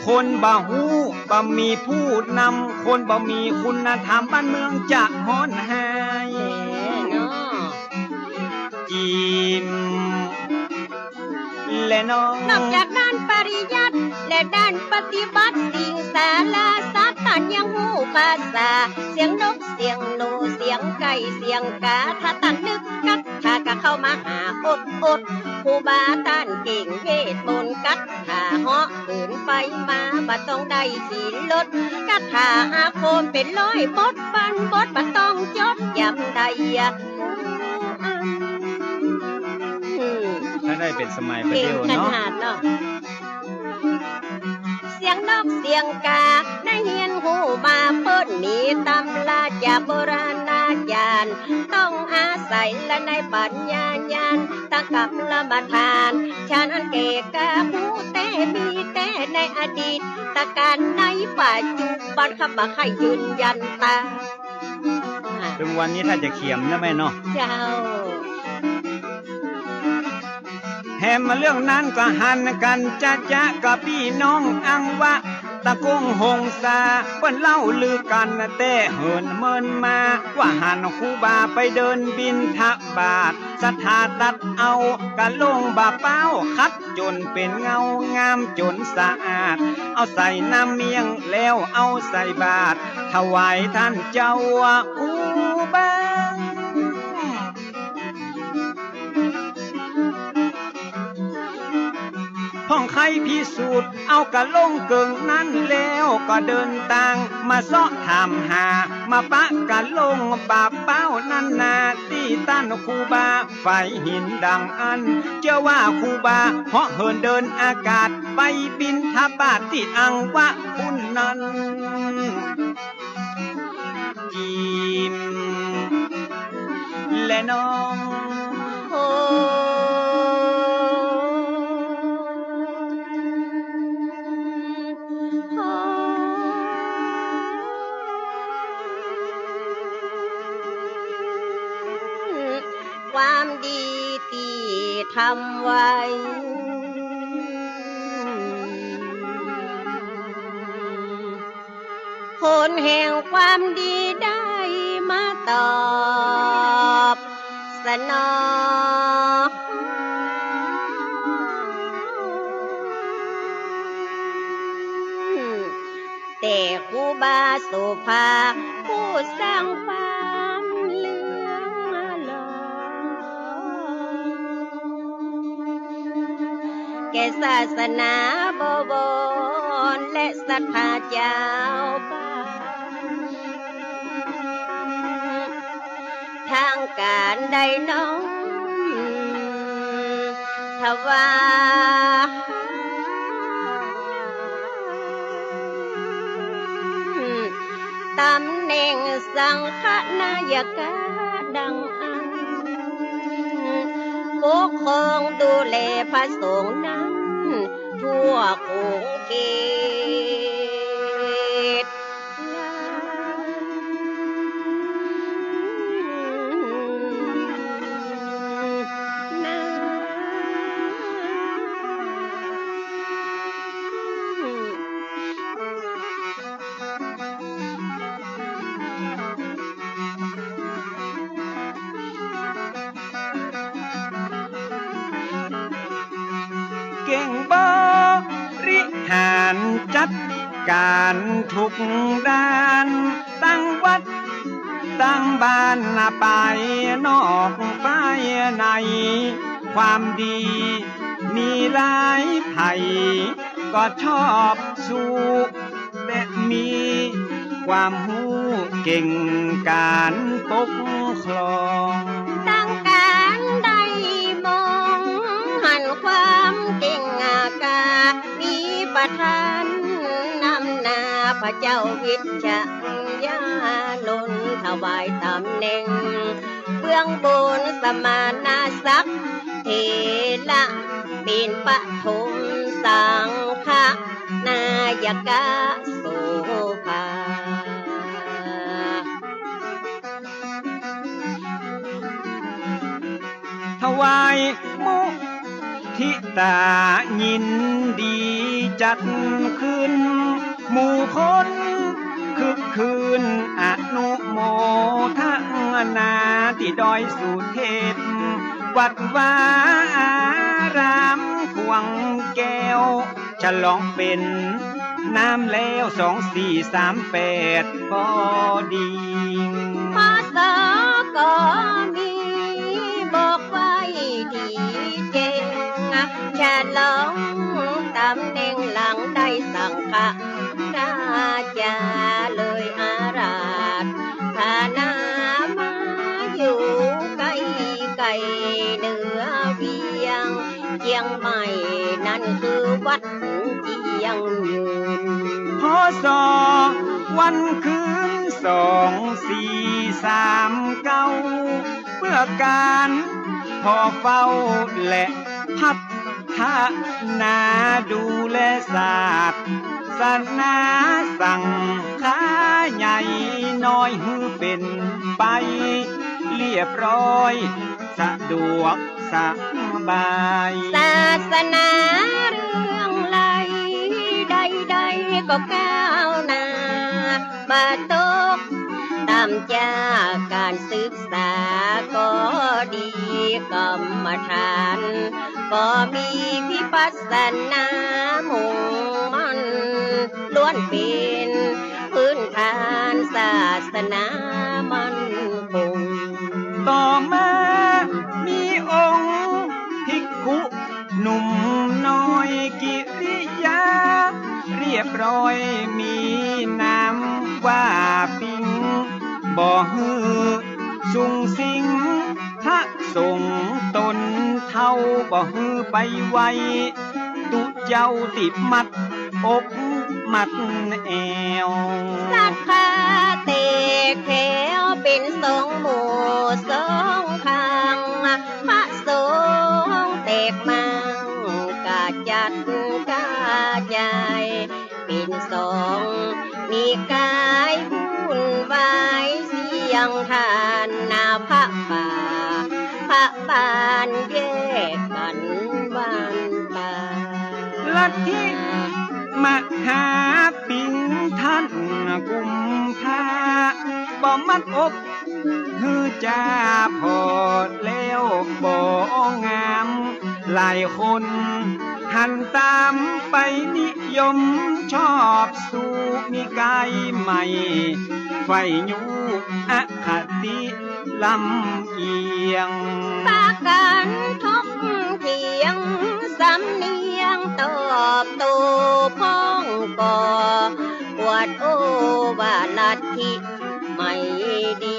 คนบ่ฮู้บ่มีผู้นำ คนบ่มีคุณธรรม บ้านเมืองจะฮ้อนแฮง แหมเนาะ จีม และน้อง นอกจากด้านปริยัติและด้านปฏิบัติ สิ่งสารศาสตร์ต้านยังฮู้ภาษา เสียงนก เสียงหนู เสียงไก่ เสียงกา ถ้าต้านนึกกักขัด เข้ามาหาอดอด ครูบาต้านเก่งเวทมนต์ กัตถาเหาะเหินไปมา บ่ต้องได้ขี่รถ กัตถาอาคมเป๋นร้อยบท ปันบทบ่ต้องจดจ๋ำได้อะ อืม ถ้าได้เป๋นสมัยประเดี๋ยวเนาะ เก่งขนาดเนาะ เสียงนกเสียงกา ได้เฮียนฮู้มา เปิ้นมีตำราจากโบราณอาจ๋ารย์ ต้องอาศัยละในปัญญาญาณ ตะกำละมาทาน ฉะนั้นแก่กาฮู้แต๊ มีแต๊ในอดีตกาล ในปัจจุบันข้าบ่ใค่ยืนยันต๋าม เถิงวันนี้ถ้าจะเขียมนะแม่เนาะ เจ้า แหมเรื่องนั้นก็หันกั๋นจะจะกับปี้น้องอังวะ ตะกงหงสา เปิ้นเล่าลือกั๋นแต๊เหินเมินมา ว่าหันครูบาไปเดินบิณฑบาต ศรัทธาตัดเอากะลงบ่าป๊าว ขัดจ๋นเป๋นเงางามจ๋นสะอาด เอาใส่น้ำเมี่ยงแล้วเอาใส่บาตร ถวายต้านเจ้าครูบา พ่องใค่พิสูจน์ เอากะลงเกิ่งนั้นแล้ว ก็เดินตางมาเซาะถามหา มาปะกะลงบ่าป๊าวนั้นนา ตี้ต้านครูบาฝายหินดังอั้น เจื้อว่าครูบาเหาะเหินเดินอากาศ ไปบิณฑบาตตี้อังวะปุ้นนั้น จิ๋มแลน้อง โอ้ ความดีตี้ทำไว้ ผลแห่งความดีได้มาตอบสนอง แต่ครูบาโสภา ผู้สร้างความเลื่องลอง แก่ศาสนาบวร และศรัทธาจาวบ้าน ทางก๋านได้น้อมถวาย ต๋ำแหน่งสังฆนายกะดังอั้น ปกครองดูแลพระสงฆ์นั้น ทั่วขงเขต เก่งบริหารจัดก๋านทุกด้าน ตั้งวัดตั้งบ้าน ภายนอกภายใน ความดีมีหลาย ใผก็ชอบสู้ และมีความฮู้เก่งก๋านปกครอง ตั้งก๋านได้มองหันความเก่งกา มีประธานนำหน้าพระเจ้าวิชญานนท์ ถวายต๋ำแหน่ง เบื้องบนสมณศักดิ์เถระ เป๋นปฐมสังฆนายกะโสภา ถวายมุทิตายินดีจัดขึ้น หมู่คนคึกคื้นอนุโมทนา ตี้ดอยสุเทพ วัดวาอารามขวางแก้ว ฉลองเป๋นน้ำแล้ว สองสี่สามแปด ปอดี พ.ศ. ก็มีบอกไว้ ลองต๋ำแหน่งหลังได้สังฆราชาเลยอาราธนามาอยู่ใก้ๆ เหนือเวียงเจียงใหม่ นั้นคือวัดเจียงยืน พ.ศ. วันคืน สองสี่สามเก้า เปื้อก๋านผ่อเฝ้าและพัฒนาดูแลศาสนาสังฆาใหญ่น้อยหื้อเป๋นไปเรียบร้อย สะดวกสบาย ศาสนาเรื่องใดๆ ก็ก้าวหน้า บ่ตกต่ำจากก๋านศึกษาก็ดี กรรมฐานก็มีวิปัสสนามุ่งมั่น ล้วนเป๋นพื้นฐานศาสนามั่นคง ต่อมามีองค์ภิกขุหนุ่มน้อยกิริยาเรียบร้อย มีนามว่าปิง บ่หื้อสุงสิง พระสงฆ์ต๋นเฒ่าบ่หื้อไปไหว้ ตุ๊เจ้าตี้มัดอกมัดแอว ศรัทธาแตกแถวเป๋นสองหมู่สองข้าง พระสงฆ์แตกมั่งกระจัดกระจายเป๋นสอง มีก๋ายวุ่นวายเสี้ยง ต้านนาพระป่าพระบ้านแยกกั๋นหว่านป่า ลัทธิมหาปิงต้านกุมภา บ่มัดอกหื้อจ้าผ่อแล้วบ่งาม หลายคนหันต๋ามไปนิยมชอบ สูนิก๋ายใหม่ ใฝ่ยูอคติลำเอียง ปากั๋นถกเถียงสำเนียงตอบโต้พ่องก็ อวดโอ้ว่าลัทธิใหม่ดี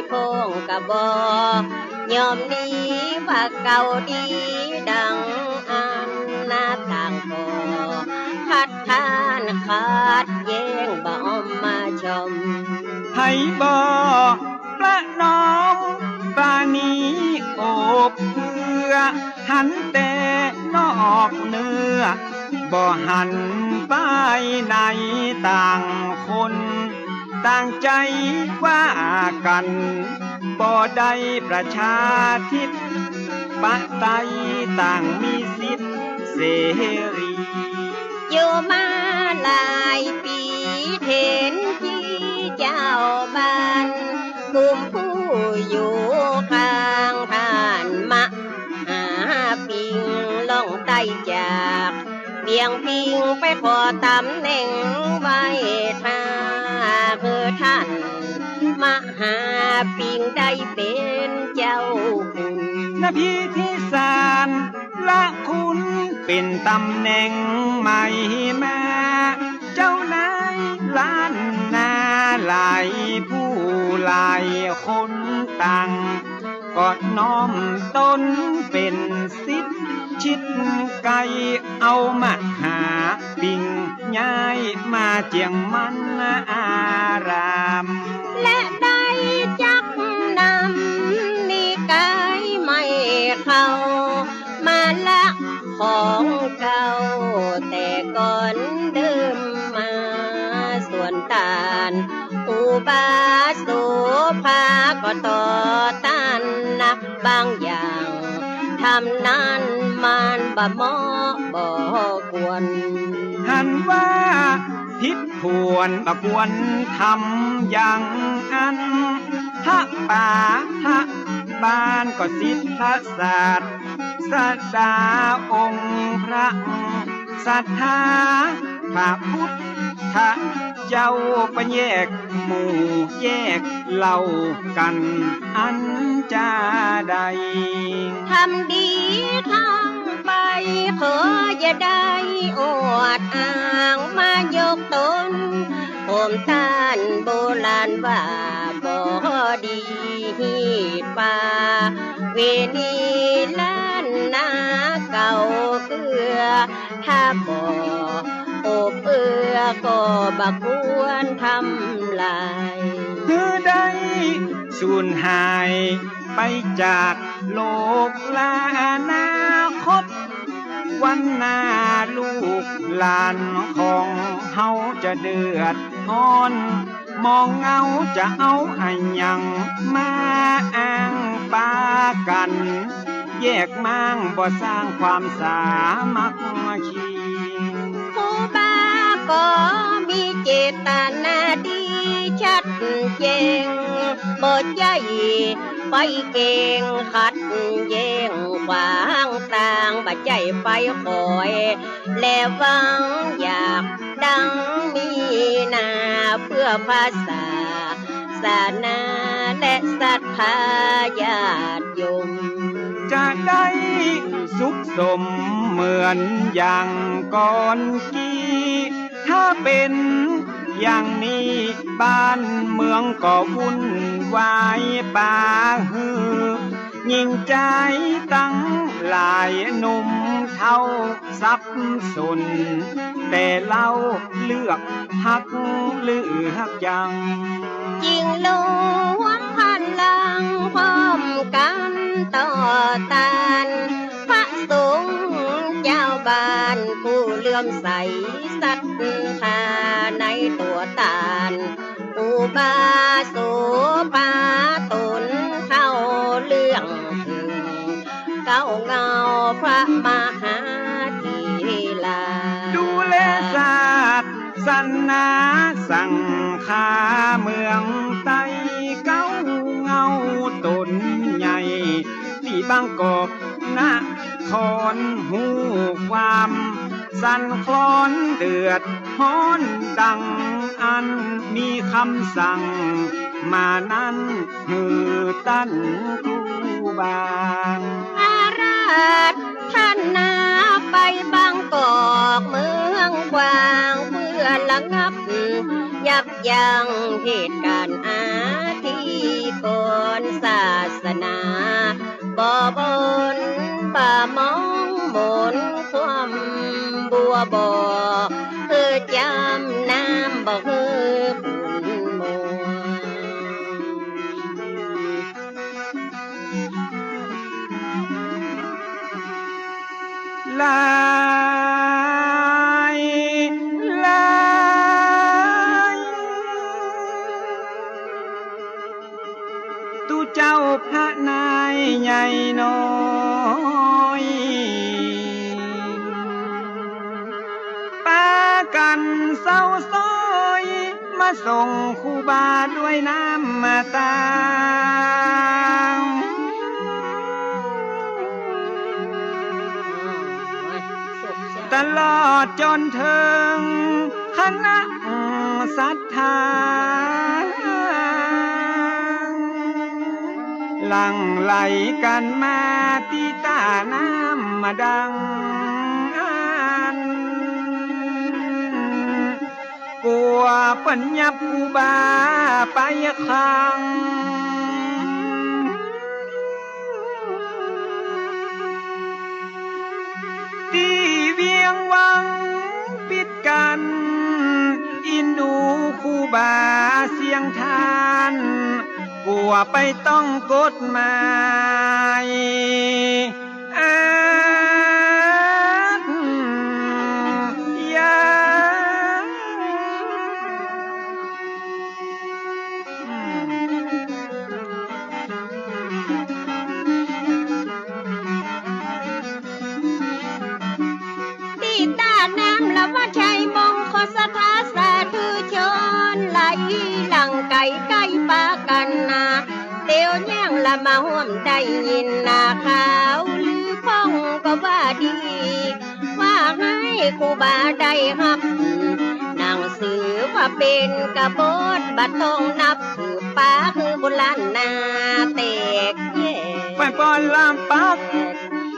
พ่องก็บ่ยอมหนี ว่าเก่าดีดังอั้นนา ต่างก็คัดค้านขัดแย้งบ่ออมมาชม ใผบ่ประนอมปราณีโอบเอื้อ หันแต่นอกเนื้อ บ่หันภายใน ต่างคนต่างใจ๋ว่ากั๋น บ่ได้ประชาธิปไตย ต่างมีสิทธิ์เสรี อยู่มาหลายปี๋ เถินตี้เจ้าบ้าน กุมผู้อยู่ข้างต้านมหาปิง ล่องใต้จากเวียงพิงค์ ไปขอต๋ำแหน่งไหว้ถ้า หื้อต้านมหาปิงค์ได้เป๋นเจ้าคุณ นะพิธีสารละคุณ เป๋นต๋ำแหน่งใหม่มา เจ้านายล้านนาหลายผู้หลายคน ต่างก็น้อมต๋นเป๋นศิษย์ชิดใก้ เอามหาปิงค์ย้ายมาเจียงมันอาราม และได้จักนำนิก๋ายใหม่เข้ามาละ ของเก่าแต่ก่อนเดิมมา ส่วนต้านอุบาสกโสภาก็ต่อต้านนัก บางอย่างธรรมนั้นมันบ่เหมาะบ่ควร หันว่าผิดควรบ่ควรทำอย่างอั้น พระป่าพระบ้านก็ศิษย์พระศาสดาองค์พระ ศรัทธาพระพุทธเจ้า ไปแยกหมู่แยกเหล่ากั๋นอันจาใด ทำดีทางไป ขออย่าได้อวดอ้างมายกตน ผมต้านโบราณว่าบ่ดี ฮีตประเวณีล้านนาเก่าเกื้อ ถ้าบ่อบเอื้อก็บ่ควรทำลาย หื้อได้สูญหายไปจากโลก และอนาคต วันหน้าลูกหลานของเฮาจะเดือดฮ้อน มองเงาจะเอาอะหยังมาอ้างปากั๋น แยกม้างบ่สร้างความสามัคคี ครูบาก็มีเจตนาดีชัดแจ้ง บ่ใจ้ไปแก่งขัดแย้งขวางตาง บ่ใจ้ไปคอย และหวังอยากดังมีหน้าเพื่อพระศาสนาและศรัทธาญาติโยม จะได้สุขสมเหมือนอย่างก่อนกี้ ถ้าเป๋นอย่างนี้บ้านเมืองก็วุ่นวาย ปาหื้อ ญิงจายตังหลายหนุ่มเฒ่าสับสน แต่เล่าเลือกฮักเลือกจัง จึงรวมพลังพร้อมกั๋นต่อต้าน พระสงฆ์เจ้าบ้านผู้เลื่อมใสศรัทธาในตั๋วต้าน ครูบาโสภาต๋นเข้าเรื่องเถิง เก๊าเงาพระมหาเถรา ดูแลศาสนาสังฆาเมืองใต้ เก๊าเงาต๋นใหญ่ ตี้บางกอกนครฮู้ความ สั่นคลอนเดือดฮ้อนดังอั้น มีกำสั่งมานั้นหื้อต้านครูบา อาราธนาไปบางกอกเมืองกว้าง เพื่อระงับยับยั้งเหตุก๋ารณ์อธิกรณ์ ศาสนา บ่บนบ่มองมนความบัวบ่ คือจำน้ำบ่คือขุนมัว หลาย หลาย ตุ๊เจ้าพระนายใหญ่น้อย ปากั๋นเศร้าซ้อยมาส่งครูบาด้วยน้ำตา ตลอดจ๋นเถิงคณะศรัทธา หลั่งไหลกั๋นมาตี้ต้าน้ำดังอั้น กั๋วเปิ้นยับครูบาไปขัง ตี้เวียงวังปิดกั๋น อินดูครูบาเสียงทาน กั๋วไปต้องกฎหมาย อาดยา ตี้ต้าน้ำละวัดชัยมงคล ศรัทธาสาธุชน ไหลหลั่งไก๋ใก้ปากั๋นนา เตียวแย่งละมาฮ่วมได้ยินนา ข่าวลือพ่องก็ว่าดี ว่าหื้อครูบาได้ฮับหนังสือว่าเป๋นกบฏ บ่ต้องนับถือปาหื้อบุญล้านนาแตกแยก ไปปอนลำปัก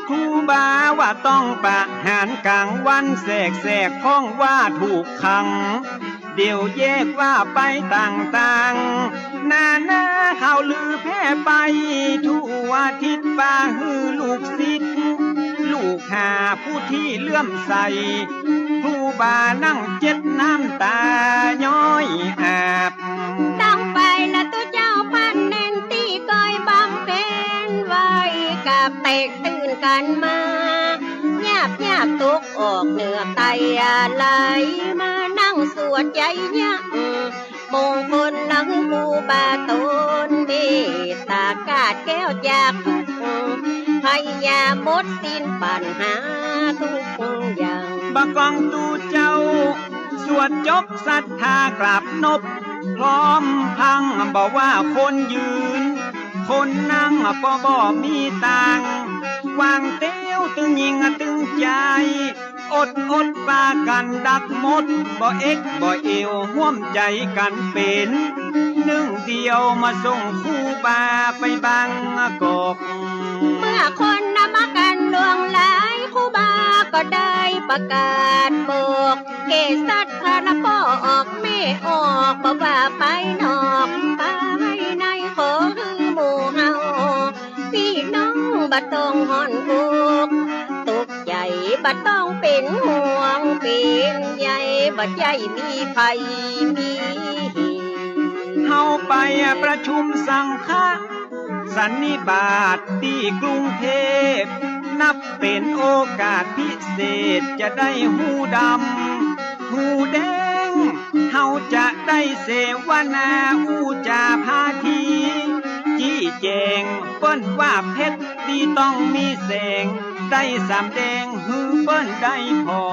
ครู ครูบาว่าต้องประหารก๋างวันแสกๆ พ่องว่าถูกขัง เดี๋ยวแยกว่าไปต่างๆ นานาข่าวลือแพร่ไปทั่วทิศ ปาหื้อลูกศิษย์ ลูกหาผู้ตี้เลื่อมใส ครูบานั่งเจ็ดน้ำตาย้อยอาบ ดังไปละตุ๊เจ้าพันเน้นตี้ก้อยบำเพ็ญไว้ กาบแตกตื่นกั๋นมา หยาบๆ ตกออกเหนือไตอาไหล มานั่งสวดใจ๋เยียะ มงคลละหื้อครูบาต๋น เมตตากาดแก้วจากทุกข์ ภัยยาหมดสิ้นปัญหาทุกอย่าง บ่ากองตุ๊เจ้า สวดจบศรัทธากราบนบ พร้อมพรังบ่ว่าคนยืน คนนั่งก็บ่มีตาง วางเตี้ยวตึงหญิงตึงจาย อดอดปากั๋นดักหมด บ่เอ็ดบ่เอว ฮ่วมใจ๋กั๋นเป๋นนึ่งเดียว มาส่งครูบาไปบางกอก เมื่อคนนำมากั๋นหลวงหลาย ครูบาก็ได้ประกาศบอก แก่ศรัทธาละป้อออกแม่ออก บ่ว่าไปนอกไปใน ขอหื้อหมู่เฮา ปี้น้องบ่ต้องฮ้อนอกตกใจ๋ บ่ต้องเป๋นห่วงเป๋นใย บ่ใจ้มีภัยมีเหตุ เฮาไปประชุมสังฆะสันนิบาตตี้กรุงเทพฯ นับเป๋นโอกาสพิเศษ จะได้ฮู้ดำฮู้แดง เฮาจะได้เสวนาอู้จ๋าพาที จี้แจ๋ง เปิ้นว่าเพชรตี้ต้องมีแสง ได้สำแดงหื้อเปิ้นได้ผ่อ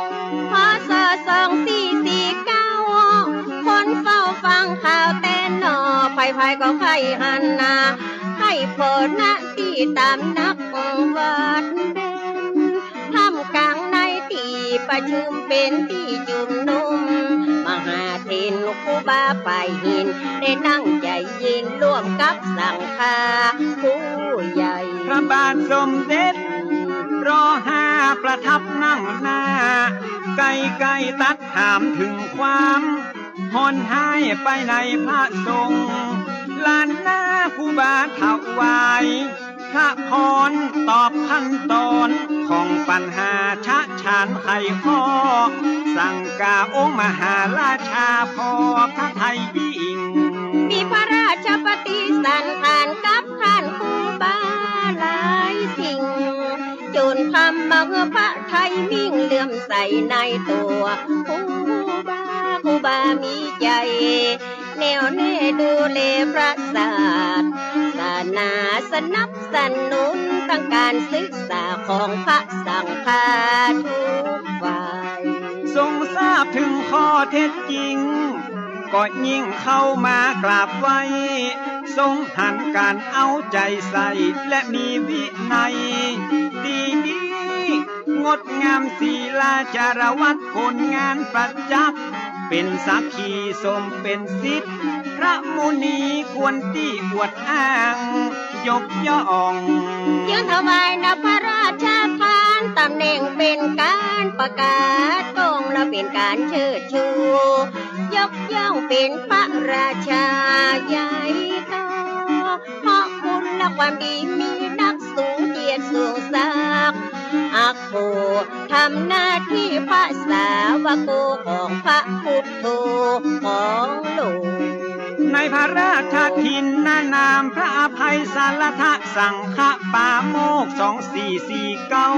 ง พ.ศ. สองสี่สี่เก้า คนเฝ้าฟังข่าวแต่นอก ใผๆ ก็ใค่หันหน้า ใค่ผ่อหน้าตี้ต๋ามนักวัดเด่น ท่ามกลางในตี้ประชุมเป๋นตี้จุมนุม มหาเถรครูบาฝ่ายหิน ได้นั่งใจ๋เย็นร่วมกับสังฆาผู้ใหญ่ พระบาทสมเด็จ ร.ห้า ประทับนั่งหน้า ใก้ๆ ตรัสถามเถิงความฮ้อนฮ้ายไปในพระสงฆ์ ล้านนาครูบาถวาย พระพรตอบขั้นตอนของปัญหาชะฉานไขข้อ สังกาองค์มหาราชาพอพระทัยยิ่ง มีพระราชปฏิสันถานกับท่านครูบาหลายสิ่ง จ๋นทำมาหื้อพระทัยมิ่งเลื่อมใสในตั๋วครูบา ครูบามีใจ๋ แน่วแน่ดูแลพระศาสนา สนับสนุนตังก๋านศึกษาของพระสังฆาทุกฝ่าย ทรงทราบเถิงข้อเท็จจริง ก็ยิ่งเข้ามากราบไหว้ ทรงหันก๋านเอาใจ๋ใส่ และมีวินัยตี้ดี งดงามศีลาจารวัตร ผลงานประจักษ์ เป๋นสักขีสมเป๋นสิทธิ์ พระมุนีควรตี้อวดอ้างยกย่อง ยื่นถวายนะพระราชทาน ต๋ำแหน่งเป๋นก๋านประกาศกอง และเป๋นก๋านเชิดชู ยกย่องเป๋นพระราชาใหญ่โต เพราะคุณและความดีมีนัก สูงเกียรติสูงศักดิ์ อักโข ทำหน้าตี้พระสาวโกของพระพุทโธของโลก ในพระราชทินนานามพระอภัยสารทะสังฆปาโมกข์ สองสี่สี่เก้า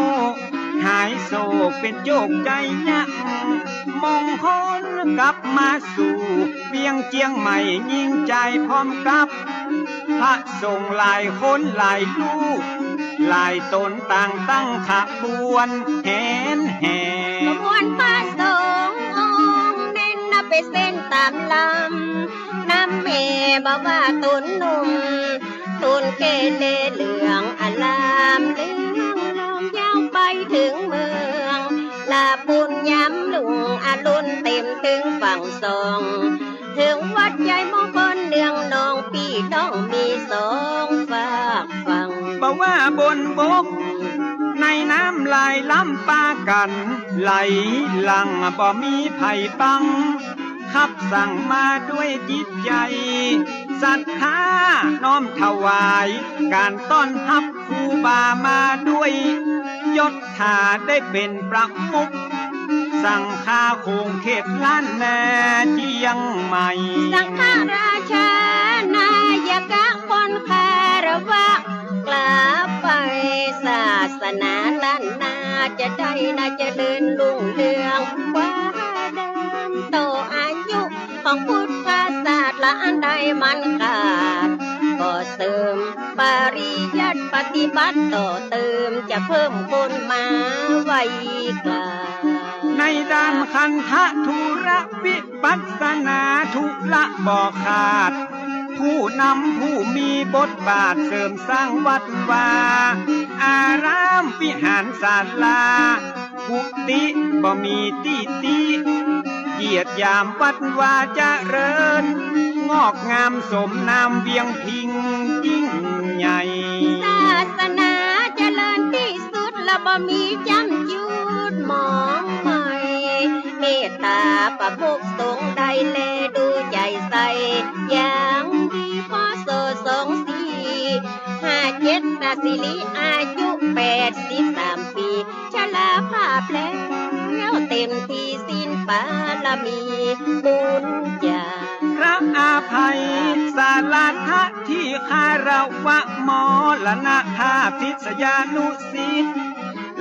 หายโศกเป๋นโจคใจ๋ยักษ์ มงคลกลับมาสู่ เวียงเจียงใหม่ยิ่งใจ๋พร้อมกับ พระสงฆ์หลายคนหลายรูป หลายต๋นต่างตั้งขบวนแหนแห่ ขบวนพระสงฆ์องค์เน้นนับเป๋นเส้นต๋ามลำ นำแห่บ่าวตั๋นหนุ่ม ตั๋นแก่แลเหลืองอลาม เหลืองลมยาวไปเถิงเมือง ลาปูนยามรุ่งอรุณเต็มเถิงฝั่งสอง เถิงวัดใหญ่มงคลเนืองนอง ปี้น้องมีสองฝากฝั่ง บ่าวบนบกใน น้ำไหลล้ำปากั๋น ไหลหลั่งบ่มีใผบัง ขับสั่งมาด้วยจิตใจ๋ศรัทธา น้อมถวายก๋านต้อนฮับครูบามาด้วยยศ ถ้าได้เป๋นประมุขสังฆาขงเขตล้านนาเจียงใหม่ สังฆราชานายกะควรคารวะ กราบไหว้ศาสนาล้านนา จะได้นาเจริญรุ่งเรือง กว่าเดิม ต่ออายุของพุทธศาสนาอันใดมันขาด ก็เสริม ปริยัติปฏิบัติต่อเติม จะเพิ่มคนมาไหว้กราบ ในด้านคันธะธุระวิปัสสนาธุระบ่ขาด ผู้นำผู้มีบทบาทเสริมสร้างวัดวาอารามวิหารศาลา กุฏิบ่มีตี้ติ เยียดหยามวัดวาเจริญ งอกงามสมนามเวียงพิงค์ยิ่งใหญ่ ศาสนาเจริญตี้สุด และบ่มีจ้ำจุดหมองไหม้ เมตตาประมุขสงฆ์ได้แลดูใจ๋ใส่ อย่างดี พ.ศ. สองสี่ห้าเจ็ด นาสิริอายุแปดสิบสามปี๋ ชราภาพแล้วเต็มตี้ ศีลบารมีบุญญา พระอภัยสารถะที่คารวะมรณภาพ ศิษยานุศิษย์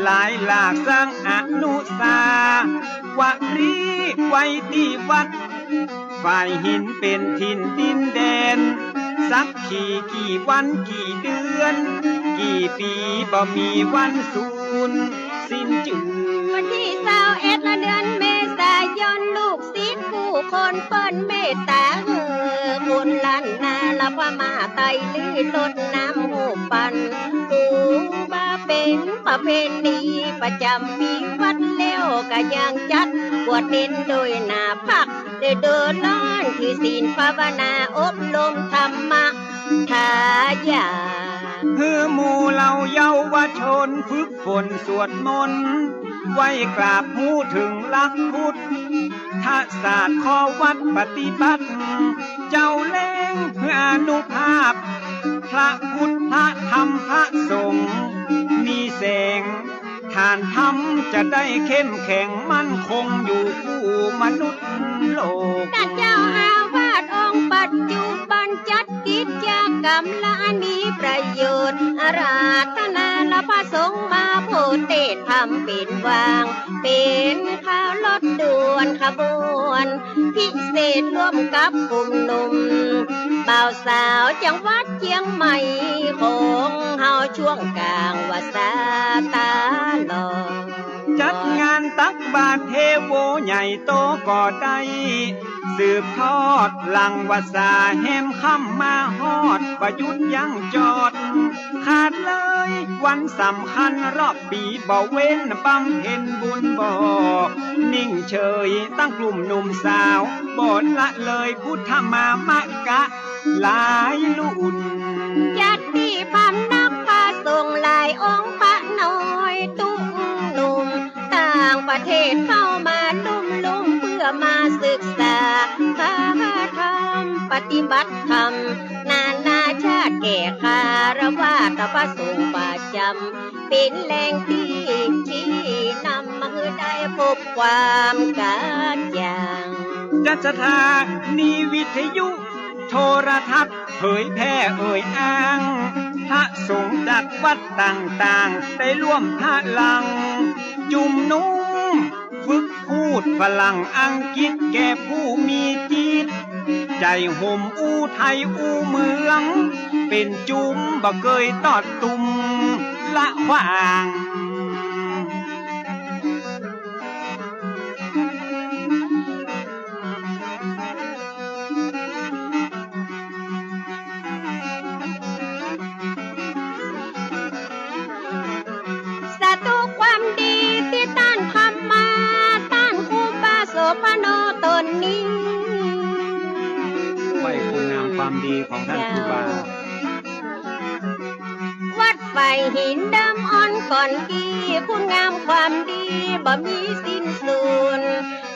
หลายหลากสร้างอนุสาวรีย์ไว้ตี้วัด ฝ่ายหินเป๋นถิ่นดินแดน สักขีกี่วันกี่เดือน กี่ปี๋บ่มีวันสูญสิ้นจืด วันตี้ซาวเอ็ดเดือนเมษายน ลูกศิษย์กู้คนเปิ้นเมตต๋าหื้อบุญล้านนา ละพระมาไตรลือรดน้ำฮูปปัน ถือว่าเป๋นประเพณีประจ๋ำปี๋ วัดแล้วก็ยังจัดบวชเณรโดยหน้าผัก ฤดูฮ้อนถือศีลภาวนาอบรมธรรมะทายาท หื้อหมู่เหล่าเยาวชนฝึกฝนสวดมนต์ ไหว้กราบฮู้เถิงหลักพุทธศาสตร์ ข้อวัดปฏิบัติ เจ้าแลงหื้ออานุภาพ พระพุทธพระธรรมพระสงฆ์มีแสง ฐานธรรมจะได้เข้มแข็งมั่นคงอยู่คู่มนุษย์โลก ต้านเจ้าอาวาสองค์ปัจจุบันจัดกิจกรรมล้านมีประโยชน์ อาราธนาละพระสงฆ์มาโพธิ์เตศน์ธรรมเป๋นวาง เป๋นข่าวรถด่วนขบวนพิเศษร่วมกับกลุ่มหนุ่มบ่าวสาวจังหวัด เจียงใหม่ของเฮาช่วงก๋างวรรษาต๋าลอด จัดงานตักบาตรเทโวใหญ่โตก็ได้ สืบทอดหลังวรรษาแฮมค่ำมาฮอด บ่หยุดยั้งจอด ขาดเลยวันสำคัญรอบปี๋ บ่เว้นบำเพ็ญบุญ บ่นิ่งเฉยตั้งกลุ่มหนุ่มสาว บ่ละเลยพุทธมามกะ หลายรุ่น จัดตี้พำนักพระสงฆ์หลายองค์ พระน้อยตุ๊กหนุ่มต่างประเทศเข้ามาลุ่มๆ เพื่อมาศึกษาพระธรรม ปฏิบัติธรรม นานาชาติแก่คารวาสพระสงฆ์ประจ๋ำ เป๋นแหล่งตี้ชี้นำมาหื้อได้พบความกระจ่าง จัดสถานีวิทยุ โทรทัศน์เผยแพร่เอ่ยอ้าง พระสงฆ์จากวัดต่างๆ ได้ร่วมพลังจุมนุม ฝึกพูดฝรั่งอังกฤษแก่ผู้มีจิตใจ๋ห่มอู้ไทยอู้เมือง เป๋นจุมบ่เกยตอดตุ่มละขว้าง สาธุความดีตี้ต้านทำมา ต้านครูบาโสภโณต๋นนี้ ไหว้คุณงามความดีของท่านครูบา วัด ฝ่ายหินดำอ่อนก่อนดี คุณงามความดีบ่มีสิ้นสุด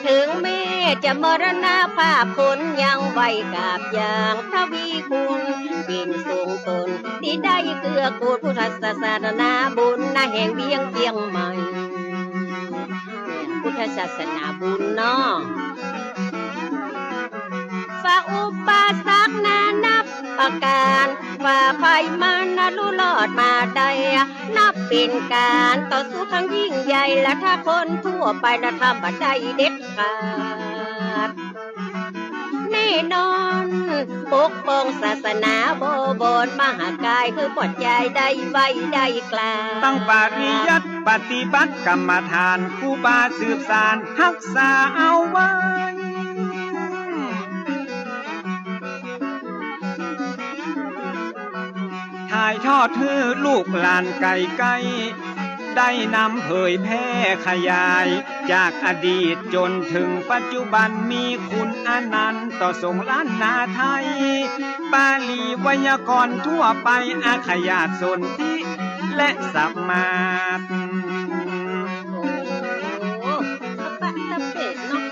เถิงแม้จะมรณภาพคนยังไหว้กราบอย่างทวีคุณ เป๋นทรงตนตี้ได้เกื้อกูลพุทธศาสนาบุญนาแห่งเวียงเจียงใหม่ พุทธศาสนาบุญเนาะ ฝ่าอุปสรรคนานับประการ ฝ่าภัยมารนาลุรอดมาได้ นับเป๋นก๋านต่อสู้ครั้งยิ่งใหญ่ และถ้าคนทั่วไปนะทำบ่ได้เด็ดขาด แน่นอน ปกป้องศาสนาบ่บอด มหากายคือปลอดใจได้ไวได้กล้า ตั้งปริยัติปฏิบัติกรรมฐาน ครูบาสืบสานฮักษาเอาไว้ ถ่ายทอดหื้อลูกหลานใก้ๆ ได้นำเผยแพร่ขยาย จากอดีตจ๋นเถิงปัจจุบัน มีคุณอนันต์ต่อสงฆ์ล้านนาไทย ปาลีไวยากรณ์ทั่วไป อาขยาตสนธิ และสมาส โอ้โห สะปะสะเปะเนาะ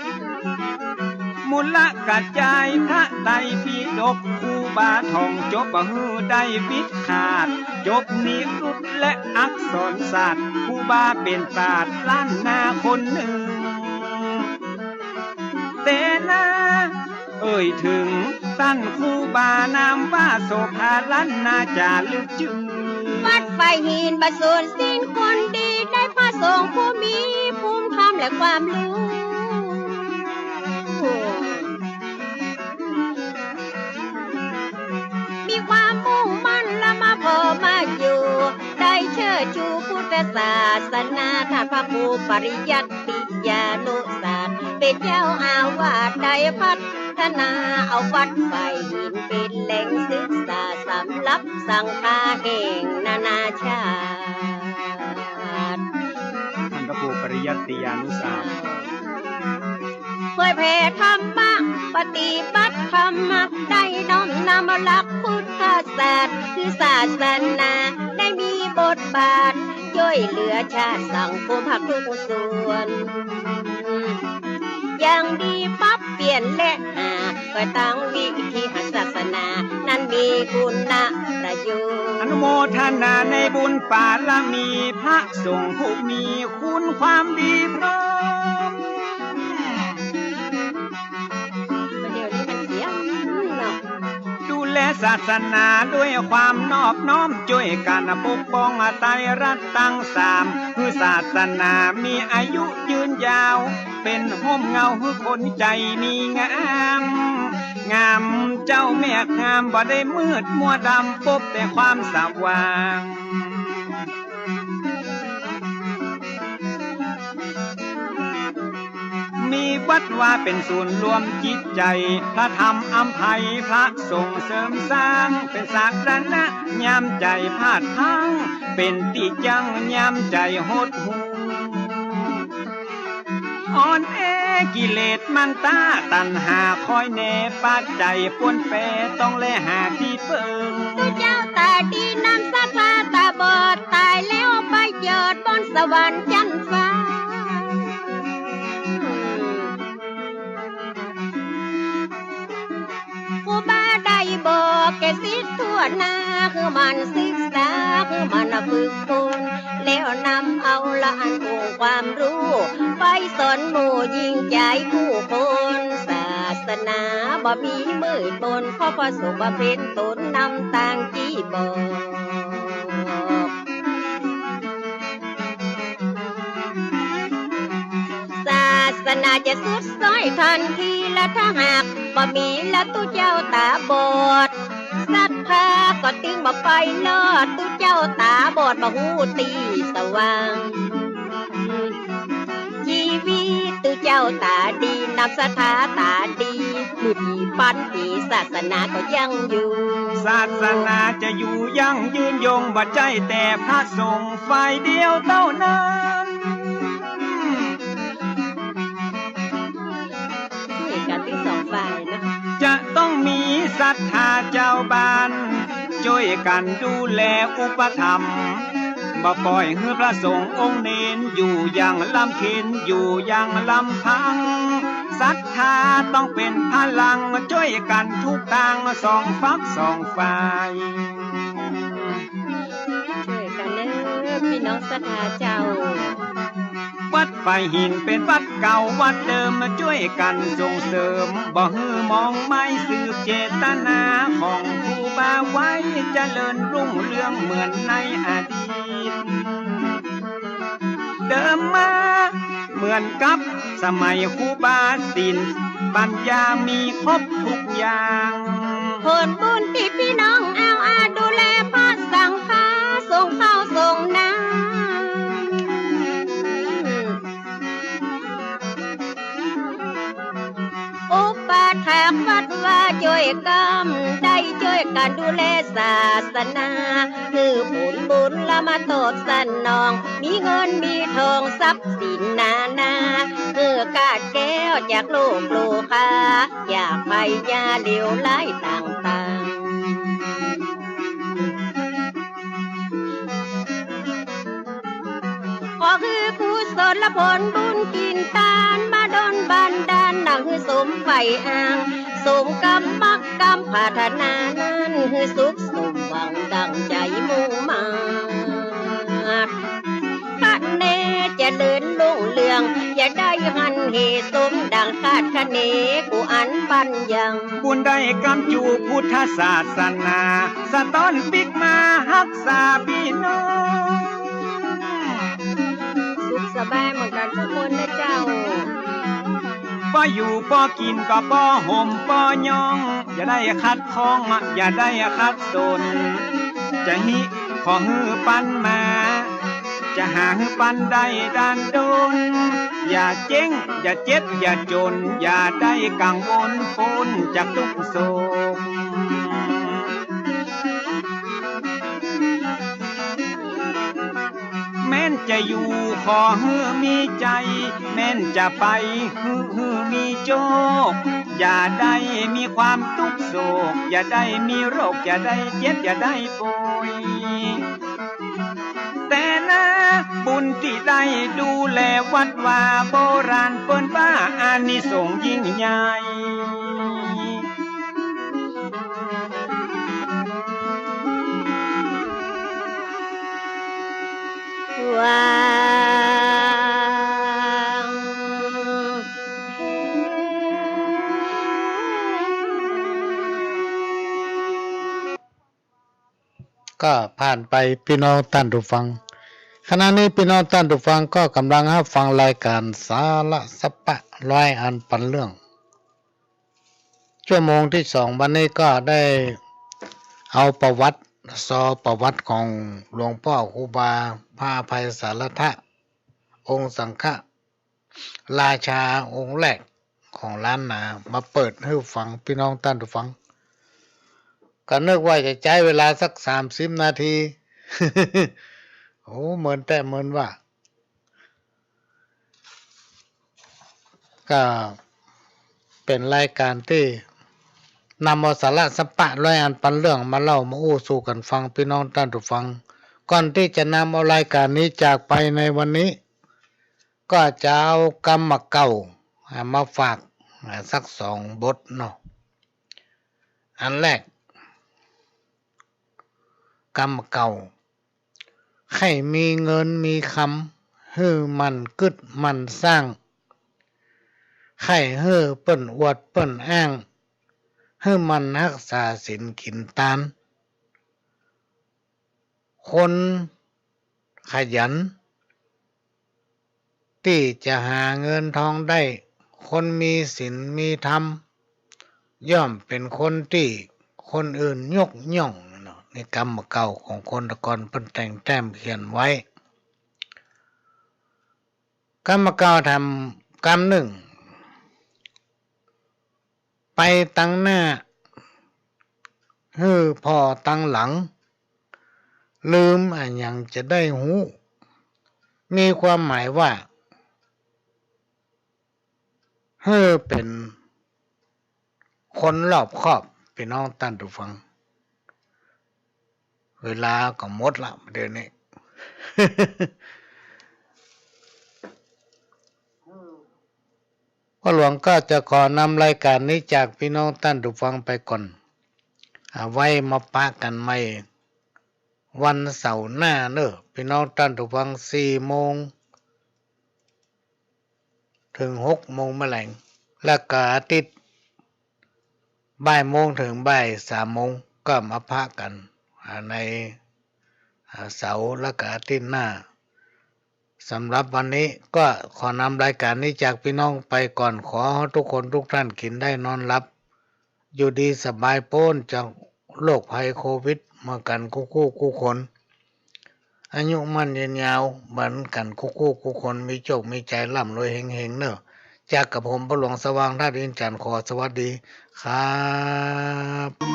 มูลกระจายพระไตรปิฎก ครูบาท่องจบบ่หื้อได้วิดขาด จบนิรุตและอักษรศาสตร์ ครูบาเป๋นปราชญ์ล้านนาคนนึ่ง เตนา เอ่ยเถิงต้านครูบานามว่าโสภาล้านนาจ๋าลึกจึง วัดฝ่ายหินบ่สูญสิ้นคนดี ได้พระสงฆ์ผู้มีภูมิธรรมและความรู้ มีความมุ่งมั่นและมาพอมาอยู่ ได้เชิดชูพุทธศาสนา ท่านพระครูปริยัติยานุศาสตร์ เป๋นเจ้าอาวาส ได้พัฒนาเอาวัดฝ่ายหินเป๋นแหล่งศึกษาสำหรับสังฆาแห่งนานาชาติ ท่านพระครูปริยัติยานุศาสตร์ เผยแผ่ธรรมะ ปฏิบัติธรรมะ ได้น้อมนำหลักพุทธศาสตร์ คือศาสนา ได้มีบทบาท จ้วยเหลือชาติสังคมฮักทุกส่วน อย่างดีปรับเปลี่ยนและหา ไปตางวิธีศาสนา นั้นมีคุณประโยชน์ อนุโมทนาในบุญปารมี พระสงฆ์ผู้มีคุณความดีพร้อม เดี๋ยวนี้มันเสียเนาะ ดูแลศาสนาด้วยความนอบน้อม จ้วยกั๋นปกป้องไตรรัตน์ตังสาม หื้อศาสนามีอายุยืนยาว เป๋นฮ่มเงาหื้อคนใจ๋มีงาม งามเจ้าแม่งาม บ่ได้มืดมัวดำ ปบแต่ความสว่าง มีวัดวาเป๋นศูนย์รวมจิตใจ๋ พระธรรมอำไพ พระสงฆ์เสริมสร้าง เป๋นสรณะยามใจ๋พลาดพลั้ง เป๋นตี้จั้งยามใจ๋หดหู่ อ่อนแอกิเลสมารต้า ตัณหาคอยแหน่ ปัจจัยปวนแปร ต้องแลหาตี้เปิง ตุ๊เจ้าต๋าดีนำศรัทธาต๋าบอด ต๋ายแล้วไปเจิดบนสวรรค์จั๊นฟ้า ครูบาได้บอกแก่ศิษย์ทั่วหน้า หื้อหมั่นศึกษา หื้อหมั่นฝึกฝน แล้วนำเอาละอันองค์ความรู้ ไปสอนหมู่ยิ่งใจ๋ผู้คน ศาสนาบ่มีมืดมน ขอพระสงฆ์บำเพ็ญตนนำตางตี้บอก ศาสนาจะทรุดโทรมทันที และถ้าหากบ่มีละตุ๊เจ้าต๋าบอด ศรัทธาก็ตึงบ่ไปรอด ตุ๊เจ้าต๋าบอดบ่ฮู้ตี้สว่าง ชีวิตตุ๊เจ้าต๋าดี นำศรัทธาต๋าดี หมื่นปีปันปีศาสนาก็ยั่งยืน ศาสนาจะอยู่ยั่งยืนยง บ่ใจ้แต่พระสงฆ์ฝ่ายเดียวเต้านั้น ช่วยกั๋นตึงสองฝ่ายนะ จะต้องมีศรัทธาจาวบ้าน จ้วยกั๋นดูแลอุปถัมภ์ บ่ป่อยหื้อพระสงฆ์องค์เณรอยู่อย่างลำเค็ญ อยู่อย่างลำพัง ศรัทธาต้องเป๋นพลัง จ้วยกั๋นทุกตาง สองฝักสองฝ่าย จ้วยกั๋นเน่อ ปี้น้องศรัทธาเจ้า วัดฝายหินเป๋นวัดเก่าวัดเดิม จ้วยกั๋นส่งเสริม บ่หื้อหมองไหม้ สืบเจตนาของครูบาไว้ เจริญรุ่งเรืองเหมือนในอดีต เดิมมาเหมือนกับสมัยครูบา ศีลปัญญามีครบทุกอย่าง ผลบุญตี้ปี้น้องเอาอาดูแลพระสังฆา ส่งข้าวส่งน้ำ อุปถากวัดวาจ้วยกั๋น ได้จ้วยกั๋นดูแลศาสนา หื้อผลบุญละมาตอบสนอง มีเงินมีทองทรัพย์สินนานา หื้อก้าแก้วจากโลกโลกา อย่าไปอย่าเลวร้ายต่างๆ ขอหื้อกุศลผลบุญกิ๋นตาน มาดลบันดาล หนังหื้อสมใฝ่อ้าง สมกำมักกำปรารถนานั้น หื้อสุขสมหวังดั่งใจ๋มุ่งมาด คะเนเจริญรุ่งเรือง อย่าได้หันเหสมดั่งคาดคะเน กูอันบัญญัง บุญได้กำจูพุทธศาสนา สะต้อนปิ๊กมาฮักษาปี้น้อง สุขสบายเหมือนกั๋นทุกคนนะเจ้า ปออยู่ปอกิ๋นก็ปอห่มปอยอง อย่าได้ขัดข้อง อย่าได้ขัดสน จะฮิขอหื้อปันมา จะหาหื้อปันได้ด้านด้น อย่าเจ๊ง อย่าเจ็บ อย่าจ๋น อย่าได้กังวลป๊นจากตุ๊กข์โศก แม้นจะอยู่ขอหื้อมีใจ๋ แม้นจะไปหื้อ หื้อมีโจค อย่าได้มีความตุ๊กข์โศก อย่าได้มีโรค อย่าได้เจ็บ อย่าได้ป่วย แต่นะบุญตี้ได้ดูแลวัดวาโบราณ เปิ้นว่าอานิสงส์ยิ่งใหญ่ วาง ก็ผ่านไปปี้น้องต้านผู้ฟัง ขณะนี้ปี้น้องต้านผู้ฟังก็ก่ำลังฮับฟังรายก๋านสาระสัปปะร้อยอันปันเรื่อง ชั่วโมงตี้สองวันนี้ก็ได้เอาประวัติ ซอประวัติของหลวงป้อครูบาพระอภัยสารทะ องค์สังฆราชาองค์แรกของล้านนา มาเปิดหื้อฟังปี้น้องต้านผู้ฟัง ก็นึกว่าจะใจ๊เวลาสักสามสิบนาที โอ้ เมินแต๊เมินว่า ก็เป๋นรายก๋านตี้นำเอาสาระสัปปะร้อยอันปันเรื่องมาเล่ามาอู้สู่กั๋นฟัง ปี้น้องต้านผู้ฟัง ก่อนตี้จะนำเอารายก๋านนี้จากไปในวันนี้ ก็จะเอากำเก่า อ่า มาฝาก อ่า สักสองบทเนาะ อันแรก กำเก่า ใค่มีเงินมีคำ หื้อหมั่นกึ๊ดหมั่นสร้าง ใค่หื้อเปิ้นอวดเปิ้นอ้าง หื้อหมั่นฮักษาศีลกิ๋นตาน คนขยัน ตี้จะหาเงินทองได้ คนมีศีลมีธรรม ย่อมเป๋นคนตี้คนอื่นยกย่องเนาะ นี่กำเก่าของคนตะก่อนเปิ้นแต่งแต้มเขียนไว้ กำเก่าแถมกำนึ่ง ไปตังหน้า หื้อผ่อตังหลัง ลืมอะหยังจะได้ฮู้ มีความหมายว่า หื้อเป๋นคนรอบคอบ ปี้น้องต้านผู้ฟัง เวลาก็หมดละเดี๋ยวนี้ ป้อหลวงก็จะขอนำรายก๋านนี้จากปี้น้องต้านผู้ฟังไปก่อน เอาไว้มาปะกั๋นใหม่วันเสาร์หน้าเน่อ ปี้น้องต้านผู้ฟัง สี่โมง เถิงหกโมงแมลง แล้วก็อาทิตย์ บ่ายโมงเถิงบ่ายสามโมง ก็มาปะกั๋น อ่า ใน อ่า เสาร์แล้วก็อาทิตย์หน้า สำหรับวันนี้ก็ขอนำรายก๋านนี้จากปี้น้องไปก่อน ขอให้ทุกคนทุกท่านกิ๋นได้นอนหลับ อยู่ดีสบายป๊นจากโรคภัยโควิดเหมือนกั๋นกู้ๆ กู้คน อายุมั่นยืนยาวเหมือนกั๋นกู้ๆ กู้คน มีโจคมีชัยร่ำรวยเฮงๆ เน่อ จากกับผมป้อหลวงสว่างธาตุอินทร์จันทร์ขอสวัสดีครับ